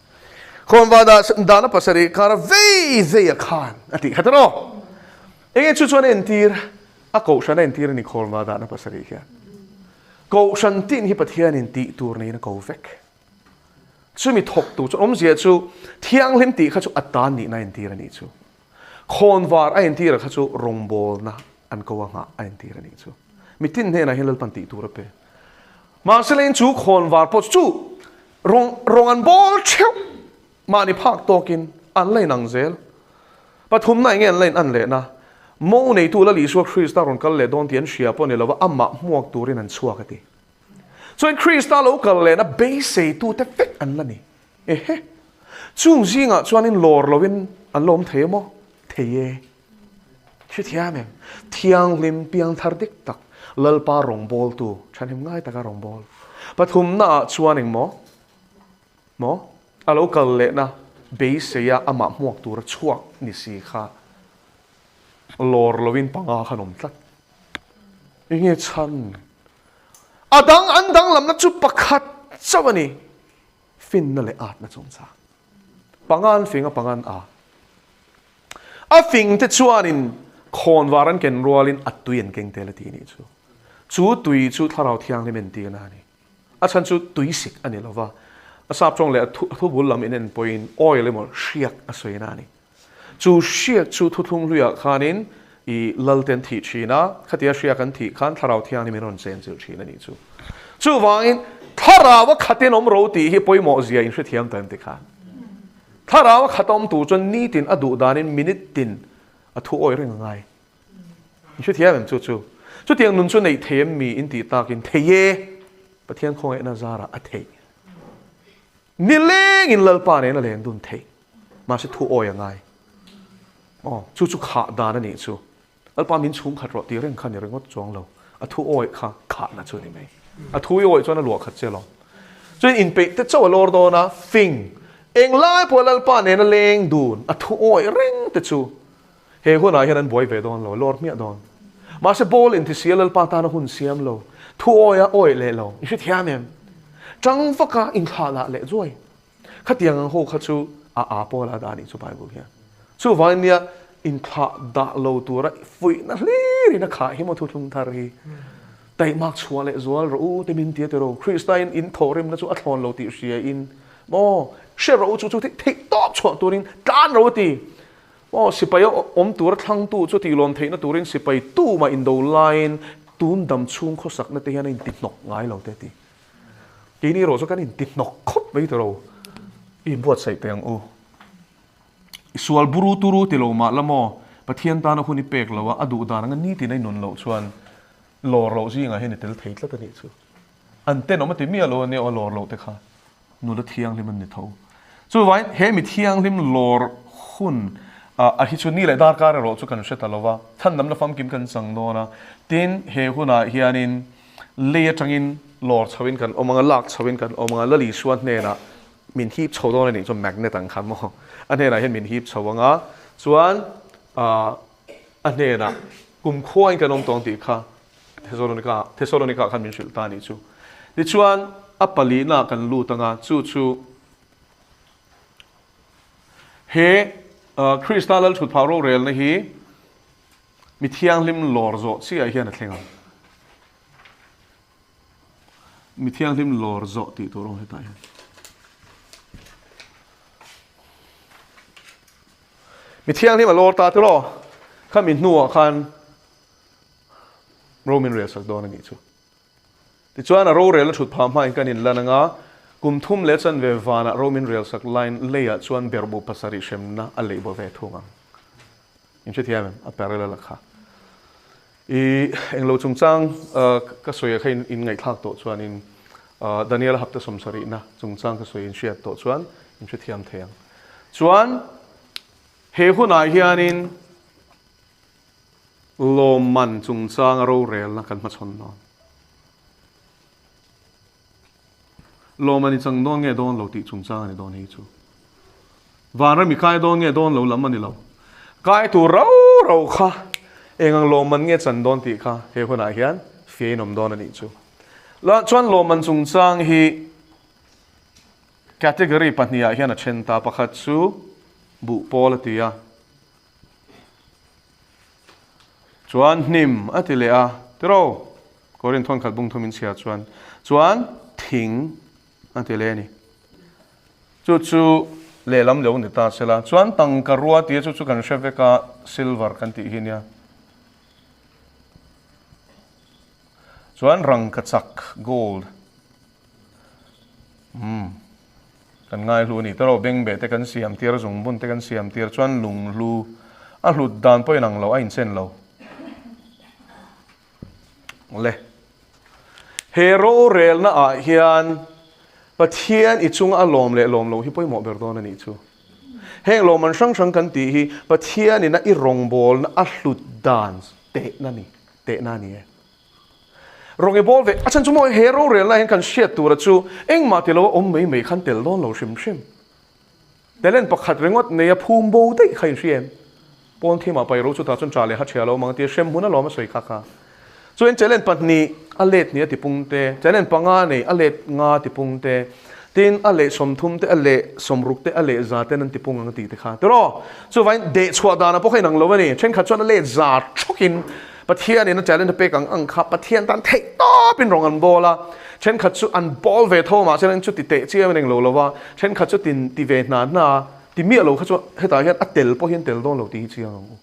Khawnva dah dahna pasarih kara vei vei a khan a tih kha tawh. Enge chu chuan a entir? A kohhran a entir a ni khawnvar dahna pasarih hian. Kohhran tin hi Pathianin tih tur neiin a ko vek. Chumi thawktu chuan awmzia chu thianghlim tih kha chu a tan nihna a entir a nih chu. Khawnvar a entir a kha chu rawngbawlna an ko a nghah a entir a nih chu. Mitin hnenah hian Lalpan tih tur a pe. Mahsela in chu khawnvar pawh chu rawng rawng an bawl theuh mahni phak tawkin an la inang zel. Pathumna enge an la in an lehna? Mo neitu Lal Isua Krista rawn kal leh dawn tih an hria pawh ni lova amah hmuak turin an chhuak a ti. Chuan Krista lo kal lehna beiseitute vek an la ni. Ehe! Chung zingah chuanin lawr loin an la awm thei emaw? Thei e. Hrethiam em? Thianghlim piangthar dik tak, Lalpa rawngbawltu, thahnem ngai taka rawngbâwl. Pathumnaah chuan engmaw? Maw? A lo kal lehna beiseia amah hmuak tura chhuak ni si kha lawr loin panga khan awm tlat. Enge chhan? A dang an danglamna chu pakhat chauh a ni. Finna leh atna chungchang. Pangan fing a pangan a. A fing te chuanin khawnvar an ken rualin a tui an keng tel a ti nih chu. Chu tui chu Thlarau Thianghlim entirna a ni. A chhan chu tui sik a ni lova, a sap tawng leh a thubul lam in en pawhin oil emaw hriak a sawina a ni. Chu hriak chu thuthlung hluiah khanin i Lalte an thih thin a, khatia hriak an thih khan Thlarau Thianghlim in rawn chenchilh thin a nih chu. Chuvangin Thlarau a khatin awm ro tih hi pawimawh zia in hrethiam ta em ti khan. Thlarau a khat awm tur chuan nitin a duh danin minute tin a thu awih reng a ngai. In hrethiam em chu chu? Chutiang nun chu neih thei em mi in tih takin thei e, Pathian khawngaihna zarah a theih. Nilengin Lalpa nen a len dun theih. Mahse thu awi a ngai. Aw, chu chu khah dan a nih chu. Lalpa min chhung khat rawh tih reng kha ni ringawt chuang lo. A thu awi kha khahna chu a ni mai. A thu i awi chuan a luah khat che lo. Chuan inpeih te chauh a lawr dawn a, fing. Englai pawh Lalpa nen a leng dun, a thu awi reng te chu he hunah hian an buai ve dawn lo, a lawr hmiah dawn. Mahse ball intisia Lalpa tana hun siam lo, thu awi a awi leh lo, i hrethiam em? Tang vaka inthlah lah leh zuai. Khatiang ang ho kha chu a aa pawl a dah a nih chu Bible hian. Chuvangin nia inthlah dah lo tura fuihna hlirin a khah hi maw thuthlung thar hi. Taihmak chhuah leh zual rawh u te min ti a ti ro. Krista in in thawhrimna chu a thlawn lo tih hria in maw hre rawh u chu chu theih tawp chhuah turin tlan rawh u ti. Maw sipai a awm tura thlangtu chu tih lawm theihna turin sipai tumah indo laiin tun dam chhung khawsakna te hian a inti hnawk ngai lo te ti. Keini erawh chu kan inti hnawk khawp mai tawh lo. I inbuatsaih teh ang u. I sual buru turu ti lo mah la maw, Pathian tana hun i pek lo a, a duh dan anga nitin a i nun loh chuan lawr loh zingah hian i tel thei tlat a nih chu. An tenawm a ti miah lo a nia aw lawr loh te kha. Nula thianghlim an ni tho. Chuvangin he mi thianghlim lawr hun a hi chu ni leh darkar erawh chu kan hre ta lo va, chhandamna famkim kan chang dawn a. Tin, he hunah hianin lei atangin lawr chhoin kan awm ang a, lak chhoin kan awm ang a, Lal Isua hnenah min hip chho dawn a nih chuan magnet ang kha maw, a hnenah hian min hip chho ang a, chuan a hnenah kumkhuain kan awm tawng tih kha Thesalonika Thesalonika khan min hrilh ta a nih chu. Tichuan, a palihnaah kan lut ang a, chu chu he Krista Lalthutphah rorelna hi mi thianghlim lawr zawh chiah hian a thleng ang. Mi thianghlim lawr zawh tih tur a awm hetah hian. Mi thianghlim a lawr ta tiraw? Khami hnuah khan Ro min rel sak dawn a nih chu. Tichuan a rorel a thut phah hmain kan inlan ang a, kum thum leh chanve vanah ro min rel sak laiin leiah chuan berhbu pasarih hremna a leih bo ve thung ang. In hrethiam em? A parallel a kha. I englo chungchang ka sawi a kha in ngaihthlak tawh chuanin Daniel hapta sawmsarihna chungchang ka sawi in hriat tawh chuan in hrethiam thei ang. Chuan he hunah hianin Lawmman chungchanga rorelna kan hmachhawn dawn. Lawmman i chang dawn nge dawn lo tih chungchang a ni dawn hei chu. Vanram i kai dawn nge dawn lo lam a ni lo. Kai tur rau rau kha eng ang lawmman nge chan dawn tih kha he hunah hian fiah in awm dawn a nih chu. Chuan lawmman chungchang hi category pahnihah hian a then ta. Pakhat chu buhpawl a ti a. Chuan hnim a ti leh a, tiraw? Korin thawnkhat bung thum in chhia chuan, chuan thing a ti leh a ni. Chu chu lehlam lo ni ta sela, chuan tangka rua tia chu chu kan hre vek a, silver kan tih hi nia. Chuan rangka chak, gold. Umm. Kan ngaihlu a ni tawh lo, bengbeh te kan siam tir, zungbun te kan siam tir chuan lunghlu a hlut dan pawh inang lo, a inchen lo. Le. He rorelna ah hian Pathian i chunga a lawm leh lawm loh hi pawimawh ber dawn a nih chu. Heng lawmman hrang hrang kan tih hi Pathianin a i rawngbawlna a hlut dan tehna ni, tehna a ni e. Rawng i bawl ve, a chhan chu maw he rorelna hian kan hriat tura chu engmah ti lo a awm mai mai khan tel dawn lo hrim hrim. Talent pakhat ringawt nei a phum bo daih kha in hria em? Pawn thimah pai ro chutah chuan cha leh ha ṭhia lo mang tia hrem hmun alawm a sawi kha kha. Chuan talent pahnih a let nih a tipung te, talent panga nei a let nga tipung te, tin a leh 30 te a leh 60 te a leh za ten an tipung ang tih te kha. Tiraw? Chuvain dehchhuah danah pawh kha inang lo a ni. Thenkhat chuan a let za thawkin Pathianin a talent a pek ang ang kha Pathian tan theih tawpin rawng an bawl a, thenkhat chu an bawl ve tho mahse an chu ti teh chiam in englo lo va, thenkhat chu tin ti ve hna hna ti miah lo kha chu hetah hian a tel pawh hian tel dawn lo tih hi chiang ang u.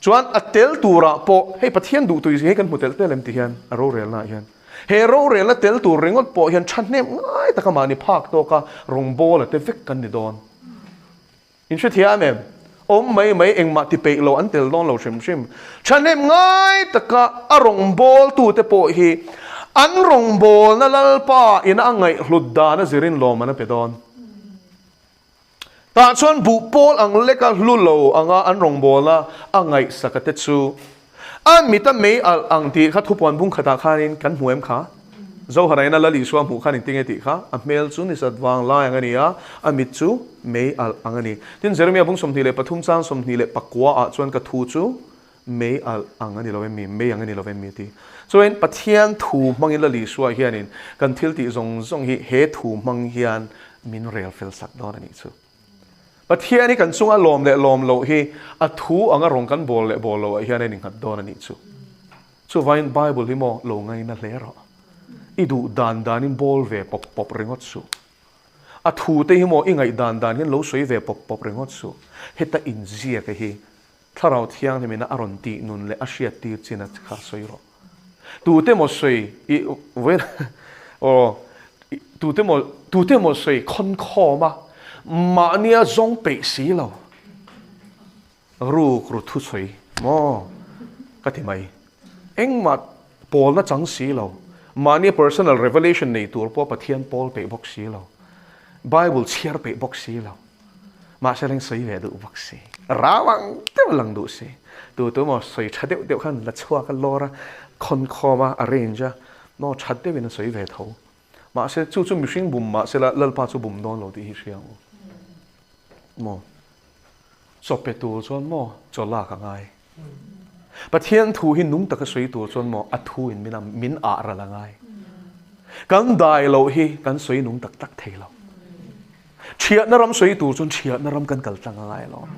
Chuan a tel turah pawh hei Pathian duh tui hei kan hmu tel tel em ti hian a rorelnaah hian he rorelna tel tur ringawt pawh hian thahnem ngai taka mahni phak tawka rawng bawl a te vek kan ni dawn. In hrethiam em? Awm mai mai engmah ti peih lo an tel dawn lo hrim hrim. Thahnem ngai taka a rawngbawltute pawh hi an rawngbawlna Lalpa ina a ngaihhlut dan a zirin lawm an a pe dawn. Tah chuan buh pawl ang leka hlu lo anga an rawngbawlna a ngaihsaka te chu A mit a mei alh ang tih kha thupuan bung khatah khanin kan hmu em kha? Zoharaina Lal Isua hmuh khan engtinge tih kha? A hmel chu ni sat vang lai ang a ni a, a mit chu mei alh ang a ni. Tin, Jeremia bung 23 chang 29 ah chuan ka thu chu mei alh ang a ni lo em mi? Mei ang a ni lo em mi? a ti. Chuan Pathian thu hmangin Lal Isua hianin kan thil tih zawng zawng hi he thu hmang hian min rel fel sak dawn a nih chu. Pathian hi kan chunga lawm leh lawm loh hi a thu anga rawn kan bawl leh bawl loh ah hian a innghat dawn a nih chu. Chuvain Bible hi maw lo ngaina hle rawh. I duh dan danin bawl ve pawp pawp ringawt suh. A thu te hi maw i ngaih dan dan hian lo sawi ve pawp pawp ringawt suh. Heta inziak a hi Thlarau Thianghlimina a rawn tih nun leh a hriat tir chin a kha sawi rawh. Tute maw sawi i vawiin aw tute maw tute maw sawi khawn khawm a mahnia zawng peih si lo ruk ru thu sawi maw ka ti mai. Engmah pawlna chang si lo mahnia personal revelation nei tur pawh Pathian pawl peih bawk si lo Bible chhiar peih bawk si lo. Mahse leng sawi ve duh bawk si. Rau ang deuh lang duh si. Tu tu maw sawi tha deuh deuh khan la chhuak a lawr a, khawn khawm a, arrange a, maw tha deuhin a sawi ve tho. Mahse chu chu mihring bum mahse la Lalpa chu bum dawn lo tih hi hria ang u. Maw chaw pe tur chuan maw chaw lak a ngai. Pathian thu hi nung taka sawi tur chuan maw a thu in min a min ah ral a ngai. Kan dai loh hi kan sawi nung tak tak thei lo. Thiahna ram sawi tur chuan thiahna ram kan kal tlang a ngai alawm.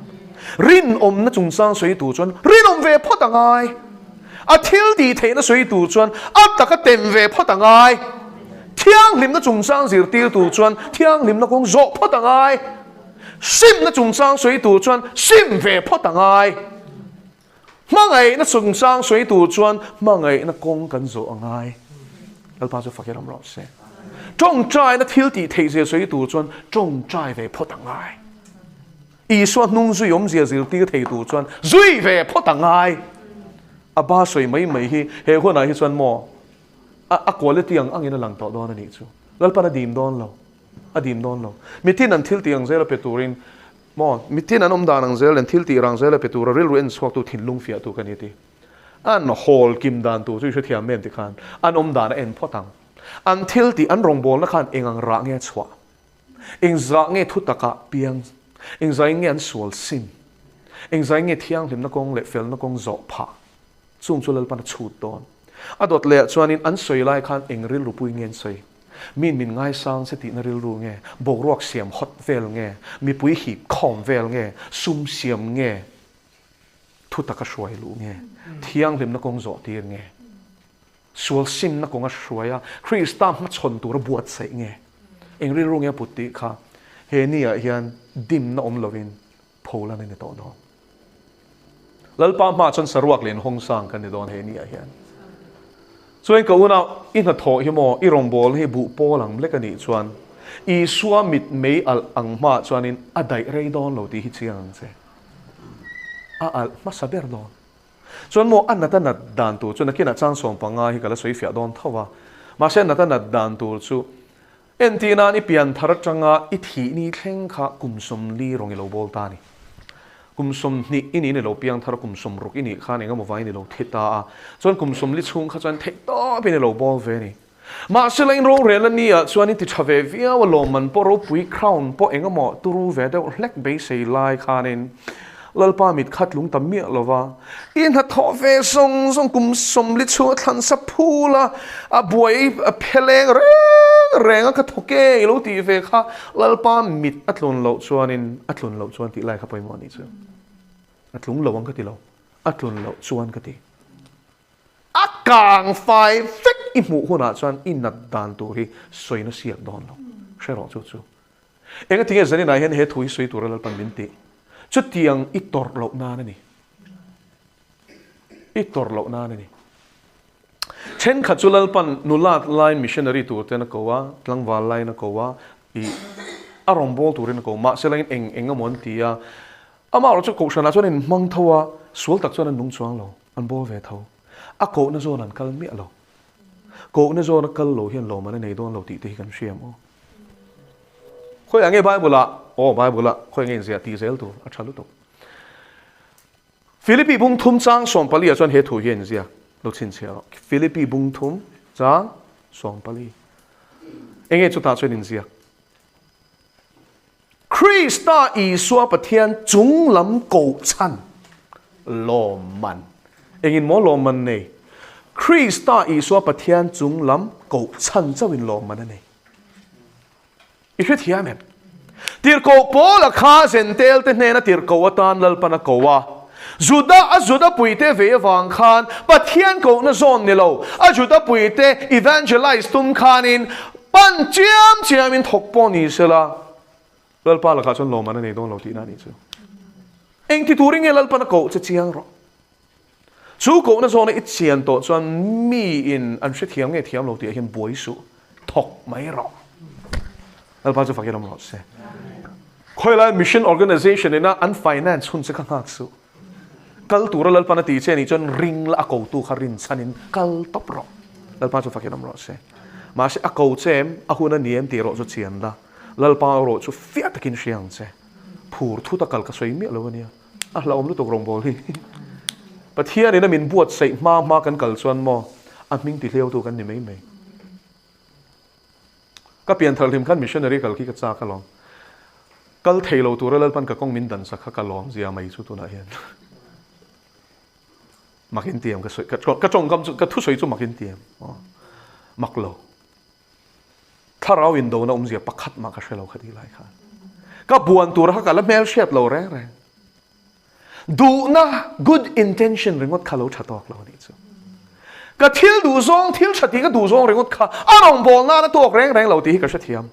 Rinawmna chungchang sawi tur chuan rinawm ve phawt a ngai. A thil tih theihna sawi tur chuan a taka tem ve phawt a ngai. Thianghlimna chungchang zirtir tur chuan thianghlimna kawng zawh phawt a ngai. Simna chungchang sawi tur chuan sim ve phawt a ngai. Hmangaihna chungchang sawi tur chuan hmangaihna kawng kan zawh a ngai. Lalpa chu fakin awm rawh se. Tawngtaina thil tih theih zia sawi tur chuan tawngtai ve phawt a ngai. Isua hnung zui awmzia zirtir thei tur chuan zui ve phawt a ngai. A ba sawi mai mai hi he hunah hi chuan maw a quality ang angin a lang tawh dawn a nih chu. Lalpan a dim dawn lo. A dim dawn lo. Mitin an thil tih ang zela pe turin Maw, mitin an awm dan ang zel nen thil tih rang zela pe tura rilru en chhuaktu thinlung fiahtu ka ni ti. An hawl kim dan tur chu i hrethiam em ti khan an awm dan a en phawt ang. An thil tih an rawngbawlna khan eng ang rah nge a chhuah? Eng zah nge thu takah piang? Eng zain nge an sual sim? Eng zain nge thianghlimna kawng leh felna kawng zawh phah? Chung chu Lalpan a chhut dawn. A dawt leh ah chuanin an sawi lai khan eng rilru pui nge an sawi? Min min ngaisang che tihna rilru nge? Boruak siam hawt vel nge? Mipui hip khawm vel nge? Sum siam nge? Thutak a hruai luh nge? Thianghlimna kawng zawh tir nge? Sual simna kawng a hruai a, Krista hmachhawn tur a buatsaih nge? Eng rilru nge a put tih kha he ni ah hian dimna awm lovin pholan a ni tawh dawn. Lalpa hmaah chuan saruak leh inhawng sang kan ni dawn he ni ah hian. Chuan ka unau i hnathawh hi maw i rawngbawlna hi buh pawl ang lek a nih chuan Isua mit mei alh ang hmaah chuanin a daih rei dawn lo tih hi chiang ang che. A alh hmasa ber dawn. Chuan maw a nat a nat dan tur chu nakinah chang 15 hi ka la sawi fiah dawn tho a. Mahse a nat a nat dan tur chu entir nan i pian thar atanga i thih ni thleng kha kum 40 rawng i lo bawl ta a ni. Kum 20 i niin i lo piang thar a, kum 60 i nih khan engemaw vangin i lo thi ta a. Chuan kum 40 chhung kha chuan theih tawpin i lo bawl ve a ni. Mahse la in rorel a nia chuan in ti tha ve viau a lawmman pawh ropui crown pawh engemaw turu ve deuh hlek beisei lai khanin Lalpa mit kha tlung ta miah lova i hnathawh ve zawng zawng kum 40 chhunga thlan sa phul a a buai a pheleng reng reng a ka thawk e i lo tih ve kha Lalpa mit a tlun loh chuanin a tlun loh chuan tih lai kha pawimawh a nih chu a tlung lo ang ka ti lo a tlun loh chuan ka ti. A kang fai vek i hmuh hunah chuan i nat dan tur hi sawina siak dawn lo. Hre rawh chu chu. Engatinge zaninah hian he thu hi sawi tura Lalpan min tih? Chutiang i tawrh loh nan a ni. I tawrh loh nan a ni. Thenkhat chu Lalpan nulat lai missionary tur ten a ko a, tlangval laiin a ko a, i a rawngbâwl turin a ko. Mahse lain eng eng emaw an ti a, amaherawhchu chu kohhranah chuan an inhmang tho a, sual tak chuan an nung chuang lo. An bawl ve tho. A kohna zawn an kal miah lo. Kohna zawn a kal lo hian lawmman a nei dawn lo tih te hi kan hria maw? Khawiah nge Bible ah, aw Bible ah khawiah nge inziah tih zel tur a tha lutuk. Philippi bung thum chang 14 ah chuan he thu hi a inziak lo chhinchhiah rawh. Philippi bung thum chang 14. Enge chutah chuan inziak? Krista Isua Pathian chung lam koh chhan lawmman. Engin maw lawmman nei? Krista Isua Pathian chung lam koh chhan chauhin lawmman a nei. I hrethiam em? Tirhkoh Paula kha Zentel te hnena tirhkoh atan Lalpan a ko a. Juda a Juda puite vei avang khan Pathian kohna zawn ni lo, a Juda puite evangelize tum khanin Pan chiam chiamin thawk pawh ni sela, Lalpa lakah chuan lawmman a nei dawn lo tihna a nih chu. Engti turin nge Lalpan a koh che chiang rawh. Chu kohna zawna i chian tawh chuan miin an hrethiam nge thiam lo tihah hian buai suh, thawk mai rawh. Lalpa chu fakin awm rawh se. Khawilai mission organization ina an finance hun che kha nghak suh. Kal tura Lalpan a ti che anih chuan ring la a kotu kha rin chhanin kal tawp rawh. Lalpa chu fakin awm rawh se. Mahse a ko che em, a hun a ni em tih erawh chu chian la. Lalpa erawh chu fiah takin hria ang che. Phur thut a kal ka sawi miah lo a nia. A hlauhawm lutuk rawngbâwl hi. Pathianin a min buatsaih hma hma kan kal chuan maw a hming tihleutu kan ni mai mai. Ka pian thar hlim khan missionary kal khi ka chak alawm. Kal thei lo tura Lalpan ka kawng min dan sak kha ka lawm zia mai chu tunah hian. Mak in tiam ka sawi ka tawngkam chu ka thusawi chu mak in tiam. Mak lo. Thlarau in dona awmzia pakhat mah ka hre lo kha ti lai khan. Ka buan tur kha ka la hmel hriat lo reng reng. Duhna, good intention, ringawt kha lo tha tawk lo a nih chu. Ka thil duh zawng, thil tha tih ka duh zawng ringawt kha a rawngbâwl nana tawk reng reng lo tih hi ka hrethiam.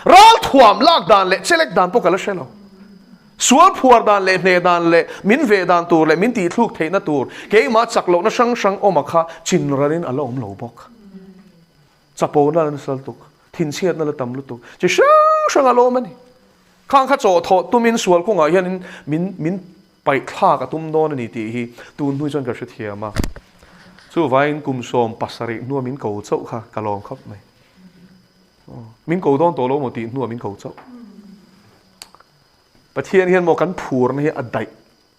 Ral thuam lak dan leh chelek dan pawh ka la hre lo. Sual phuar dan leh hneh dan leh min veh dan tur leh min tihthluk theihna tur keimah chak lohna hrang hrang awma kha chinralin a la awm lo bawk. Chapona la nasa lutuk, thinchhiatna la tam lutuk, chi hrang hrang a la awm a ni. Khang kha chaw thawh tumin sual kawngah hianin min min paih thlak a tum dawn a ni tih hi tun hnui chuan ka hrethiam a. Chuvangin kum 17 hnua min ko chauh kha ka lawm khawp mai. Min ko dawn tawh lo maw tih hnua min ko chauh. Pathian hian maw kan phurna hi a daih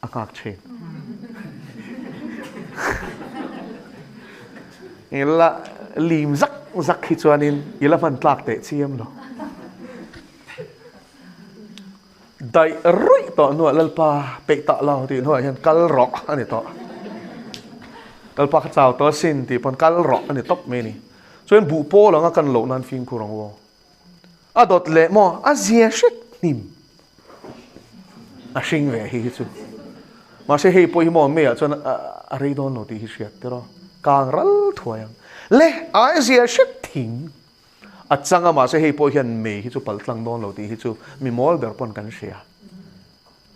a nghak thin. Ila lim zak zak hi chuanin ila hman tlak teh chiam lo. Daih ruih tawh hnuah Lalpa peih tah lo tih hnuah hian kal rawh a ni tawh. Lalpa kha chau tawh asin tih pawn kal rawh a ni tawp mai a ni. Chuan buh pawl anga kan loh nan fimkhur ang aw. A dawt leh maw? A zia hret hnim. A hring ve hi hi chu. Mahse hei pawh hi maw meiah chuan a rei dawn lo tih hi hriat tiraw. Kang ral thuai ang. Le ai zia hret thing a chang a mahse hei pawh hian mei hi chu pal tlang dawn lo tih hi chu mi mawl ber pawn kan hria.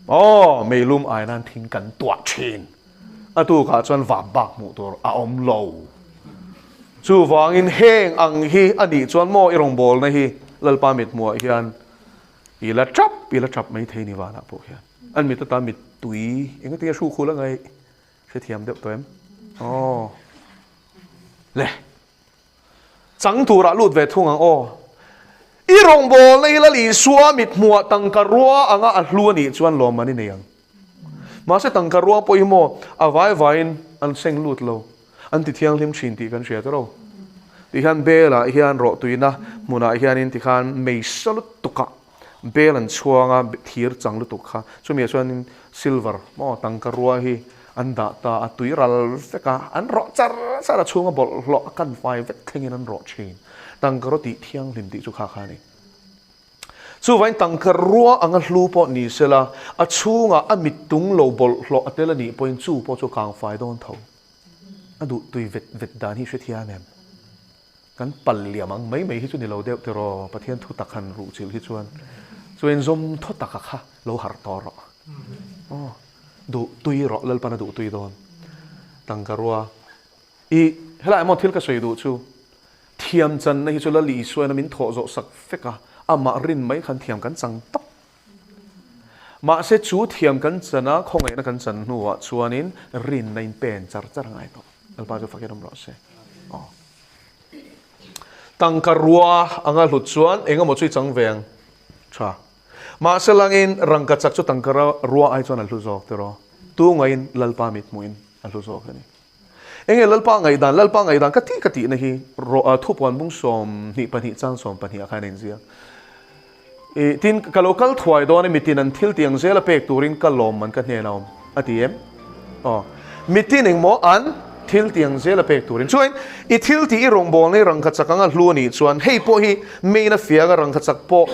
Aw mei lum ai nan thing kan tuah thin. A tukah chuan vap bak hmuh tur a awm lo. Chuvangin heng ang hi a nih chuan maw i rawngbawlna hi Lalpa mithmuhah hian i la tap i la tap mai thei ni vanah pawh hian. An mit atan mittui engati a hru khul a ngaih hrethiam deuh tawh em? Aw le chang turah lut ve thung ang aw. I rawngbawlna hi Lal Isua mithmuhah tangka rua anga a hlu a nih chuan lawmman i nei ang. Mahse tangka rua pawh hi maw a vai vaiin an seng lut lo, an ti thianghlim thin tih kan hria tawh. Ti hian Bel-ah hian rawhtuina hmunah hianin tikhan mei sa lutukah Bel an chhuang a, thir chang lutuk kha. Chumi ah chuanin silver maw tangka rua hi an dah ta a, tui ral vek a, an rawh char char a, chhunga bawlhhlawh a kan fai vek thlengin an rawh thin. Tangka rua tih thianghlim tih chu kha kha a ni. Chuvain tangka rua anga hlu pawh ni sela, a chhungah a mittung lo bawlhhlawh a tel a nih pawhin chu pawh chu kang fai dawn tho. A duh tui vet vet dan hi hrethiam em? Kan pal liam ang mai mai hi chu ni lo deuh tiraw, Pathian thu tak han ruh chilh hi chuan chuan zawm thaw taka kha lo harh tawh rawh. Aw, duh tui rawh, Lalpan a duh tui dawn. Tangka rua I helai emaw thil ka sawi duh chu, thiam channa hi chu Lal Isuain a min thawh zawh sak vek a, amah rin mai khan thiam kan chang tawp. Mahse chu thiam kan chan a, khawngaihna kan chan hnuah chuanin rinna in pen char char a ngai tawh. Lalpa chu fakin awm rawh se. Aw. Tangka rua anga hlut chuan engemaw chu i chang ve ang. Tha. Mahse langin rangka chak chu tangka rua ai chuan a hlu zawk tiraw. Tungaiin Lalpa mithmuhin a hlu zawk a ni. Enge Lalpa ngaihdan, Lalpa ngaihdan ka tih ka tihna hi thupuan bung 22 chang 12 ah khan a inziak. I tin ka lo kal thuai dawn e mitin an thil tih ang zel a pek turin ka lawm man ka hnen a awm a ti em? Aw. Mitin engmaw an thil tih ang zel a pek turin. Chuan i thil tih i rawngbawlna i rangkachak anga hlu a nih chuan hei pawh hi main a fiang a rangkachak pawh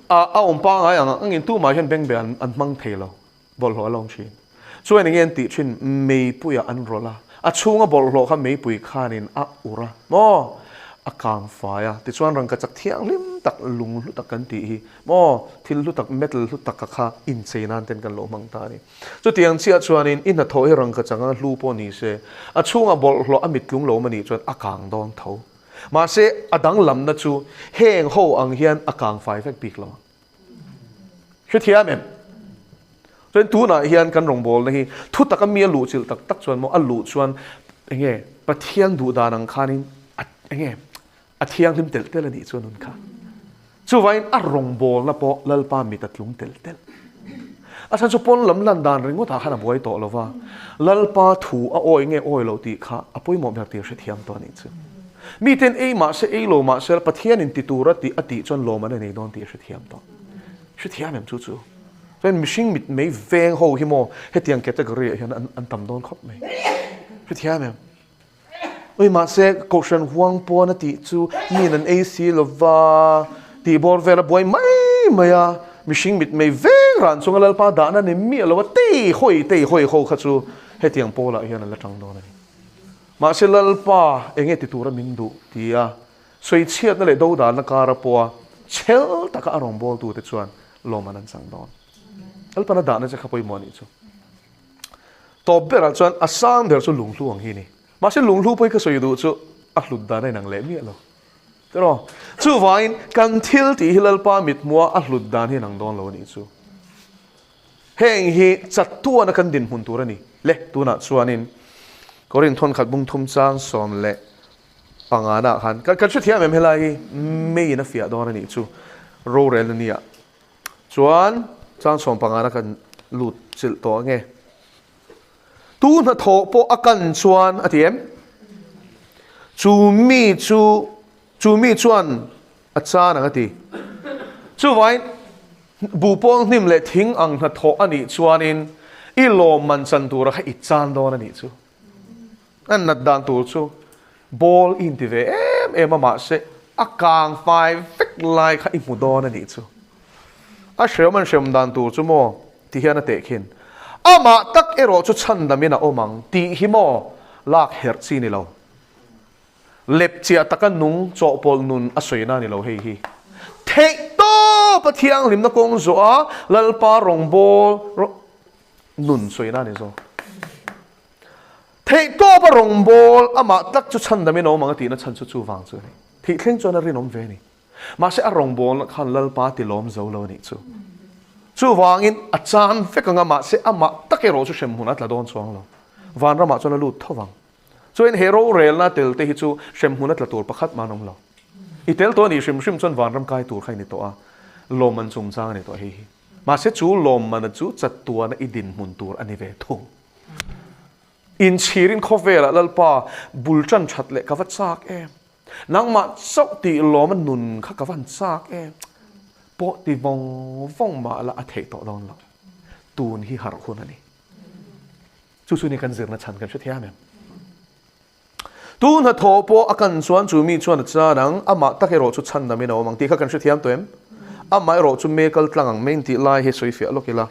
a awm pangai ang angin tumah hian bengbeh an hmang thei lo. Bawlhhlawh a lawng thin. Chuan enge an tih thin? Meipuiah an rawlh a, a chhunga bawlhhlawh kha meipui khanin a ur a, maw? A kang fai a. Tichuan rangkachak thianghlim tak, lung hlu tak kan tih hi, maw? Thil hlu tak, metal hlu taka kha inchei nan ten kan lo hmang ta a ni. Chutiang chiah chuanin i hnathawh hi rangkachak anga hlu pawh ni se, a chhunga bawlhhlawh a mittlung lo awm a nih chuan a kang dawn tho. Mahse, a danglamna chu heng ho ang hian a kang fai vek bik lo ang. Hrethiam em? Chuan tunah hian kan rawngbawlna hi thu taka mi a luh chilh tak tak chuan maw a luh chuan enge Pathian duh dan ang khanin a enge a thianghlim telh telh a nih chuan nun kha. Chuvangin a rawngbawlna pawh Lalpa mit a tlung telh telh. A chhan chu pawn lam lan dan ringawtah khan a buai tawh lo va, Lalpa thu a awi nge awi lo tih kha a pawimawh ber tih a hrethiam tawh a nih chu. Miten ei mahse ei lo mahse Pathianin ti tura tih a tih chuan lawm an nei dawn tih a hrethiam tawh. Hrethiam em chu chu. Chuan mihring mit mei veng ho hi maw hetiang category ah hian an tam dawn khawp mai. Hrethiam em? Ui mahse Kohhran huang pawn a tih chu min an ei si lova tih bawr vel a buai mai mai a, mihring mit mei veng ran chunga Lalpa dahna ni miah lo a tei hawi tei hawi ho kha chu hetiang pawlah hian an la tang dawn a ni. Mahse Lalpa enge ti tura min duh ti a, sawichhiatna leh dodalna kara pawha chhel taka a rawngbawltute chuan lawmman an chang dawn. Lalpan a dahna che kha pawimawh a nih chu. Tawp berah chuan a sang ber chu lunghlu ang hi a ni. Mahse lunghlu pawhin ka sawi duh chu a hlut dan a inang leh miah lo. Tiraw? Chuvangin kan thil tih hi Lalpa mithmuha a hlut dan hi a inang dawn lo a nih chu. Heng hi chatuana kan dinhmun tur a ni. Le, tunah chuanin Korinth thawnkhat bung thum chang 15 nah khan kan hrethiam em helai hi meiin a fiah dawn a nih chu rorel a nia. Chuan chang 15 na kan lut chilh tawh ange. Tu hnathawh pawh a kan chuan a ti em? Chu mi chu chu mi chuan a chan ang a ti. Chuvain Buhpawl hnim leh thing ang hnathawh a nih chuanin i lawmman chan tura kha i chan dawn a nih chu. A nat dan tur chu ball i inti ve em em a mahse a kang fai vek lai kha i hmu dawn a nih chu. A hreawm an hreawm dan tur chu maw ti hian a teh khin. Amah tak erawh chu chhandamin a awm ang tih hi maw lak herh chi ni lo. Lepchiah taka nung chawhpawlh nun a sawina a ni lo hei hi. Theih tawp a thianghlimna kawng zawh a Lalpa rawngbâwl nun sawina a ni zawk. Theih tawp a rawngbâwl amah tak chu chhandamin a awm ang a tihna chhan chu chuvang chu a ni. Thih thleng chuan a rinawm ve a ni. Mahse a rawngbâwlna khan Lalpa ti lawm zo lo a nih chu. Chuvangin a chan vek ang a mahse amah tak erawh chu hremhmun a tla dawn chuang lo. Vanramah chuan a lut tho vang. Chuan he rorelna tel te hi chu hremhmun a tla tur pakhat mah an awm lo. I tel tawh a nih hrim hrim chuan vanram kai tur kha i ni tawh a, lawmman chungchang a ni tawh hei hi. Mahse chu lawmmana chu chatuana i dinhmun tur a ni ve thung. Inchhirin khawvelah Lalpa bul tan that leh ka va chak em? Nangmah chauh tih lawma nun kha ka van chak em? Pawh ti vawng vawng mah la a theih tawh dawn lo. Tun hi harh hun a ni. Chu chu ni kan zirna chhan kan hre thiam em? Tu hnathawh pawh a kan chuan chu mi chuan a chan ang, amah tak erawh chu chhan namin a awm ang tih kha kan hre thiam tawh em? Amah erawh chu mei kal tlang ang mai tih lai hi sawi fiah lawk ila,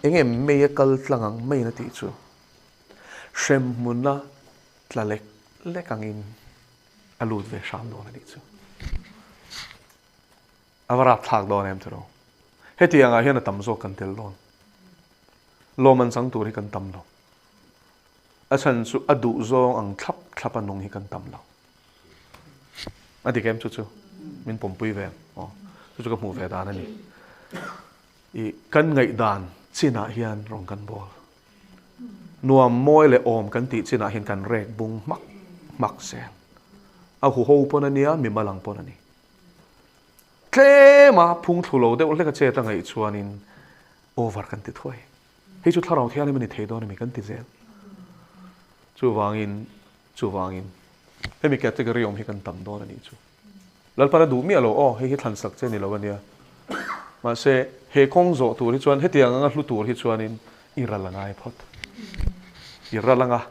enge mei a kal tlang ang mai na tih chu? Hremhmuna tla lek lek angin a lut ve hram dawn a nih chu. A va rapthlak dawn em tiraw? Hetiang ah hian a tam zawk kan tel dawn. Lawm an chang tur hi kan tam lo. A chhan chu a duh zawng ang thlap thlap a nung hi kan tam lo. A dik em chu chu? Min pawmpui ve ang. Aw, chu chu ka hmuh ve dan a ni. I kan ngaihdan chinah hian rawn kan bawl. Nuam mawi leh awm kan tih chinah hian kan rek bung hmak hmak zel. A huho pawn a nia, mimal ang pawn a ni. Tlema phung thlu lo deuh hlek a chet a ngaih chuanin over kan ti thuai. Hei chu thlarau thianghlim a ni thei dawn a mi kan ti zel. Chuvangin, chuvangin hemi category awm hi kan tam dawn a nih chu. Lalpan a duh miah lo, aw hei hi thlan sak che ni lo a nia. Mahse, he kawng zawh tur hi chuan hetiang anga hlu tur hi chuanin i ral a ngai phawt. I ral anga,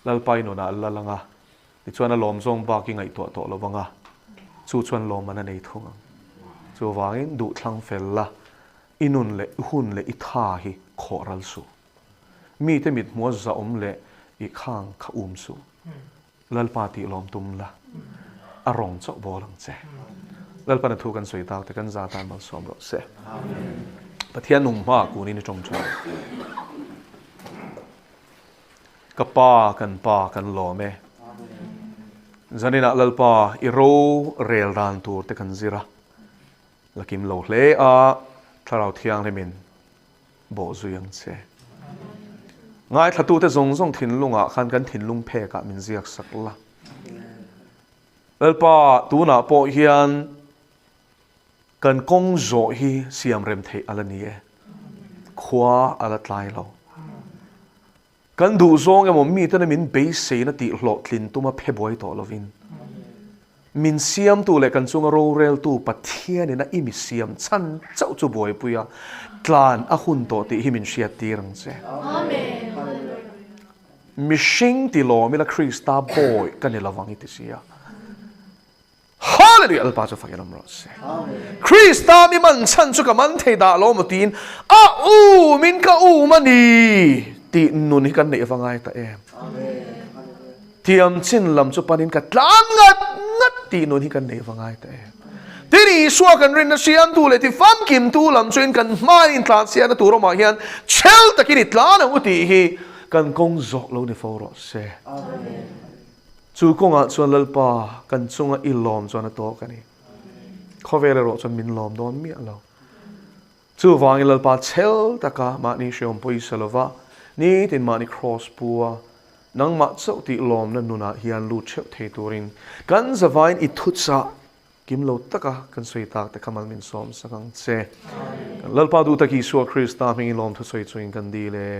Lalpa i nunah a lal anga, Tichuan a lawm zawng bak i ngaihtuah tawh lo vang a, chu chuan lawmman a nei thung ang. Chuvangin duhthlang fel la, i nun leh i hun leh i tha hi khawh ral suh. Mite mithmuha zahawm leh i khang kha um suh. Lalpa tih lawm tum la, a rawng chauh bawl ang che. Lalpan a thu kan sawi tak te kan za tan malsawm rawh se. Pathian nung hmaah kunin i tawng thin. Ka pa, kan pa, kan lawm e. Zaninah Lalpa i ro rel dan tur te kan zir a, la kim lo hle a, Thlarau Thianghlimin bawh zui ang che. Ngaithlatute zawng zawng thinlungah khan kan thinlung phekah min ziak sak la. Lalpa, tunah pawh hian Kan kawng zawh hi siam rem theih a la ni e. Khua a la tlai lo. Kan duh zawng emaw mitena min beiseina tih hlawhtlin tuma phe buai tawh lovin, min siamtu leh kan chunga roreltu Pathianin a imi siam chhan chauh chu buaipui a, tlan a hun tawh tih hi min hriattir ang che. Mihring ti lawm ila Krista bawi ka ni lovang i ti si a. Hallelujah! Lalpa chu fakin awm rawh se. Krista mi man chhan chu ka man thei dah lo maw tiin a um in ka um a ni tih nun hi kan neih va ngai ta em. Tiam chin lam chu panin ka tlan ngat ngat tih nun hi kan neih va ngai ta em. Tin Isua kan rinna siamtu leh ti famkimtu lam chu in kan hmain in tlan siahna tur awmah hian chhel takin i tlan ang u tih hi kan kawng zawk lo ni fo rawh se. Chu kawngah chuan Lalpa kan chunga i lawm chuan a tawk a ni. Khawvel erawh chuan min lawm dawn miah lo. Chuvangin Lalpa chhel taka mahni hreawm pawisa lova, nitin mahni kraws pu a, nangmah chauh tih lawmna nunah hian lut theuh thei turin kan zavain i thuchah kim lo taka kan sawi tak te kha mal min sawm sak ang che. Kan Lalpa duh tak Isua Krista hmingin lawmthu sawi chungin kan dil e.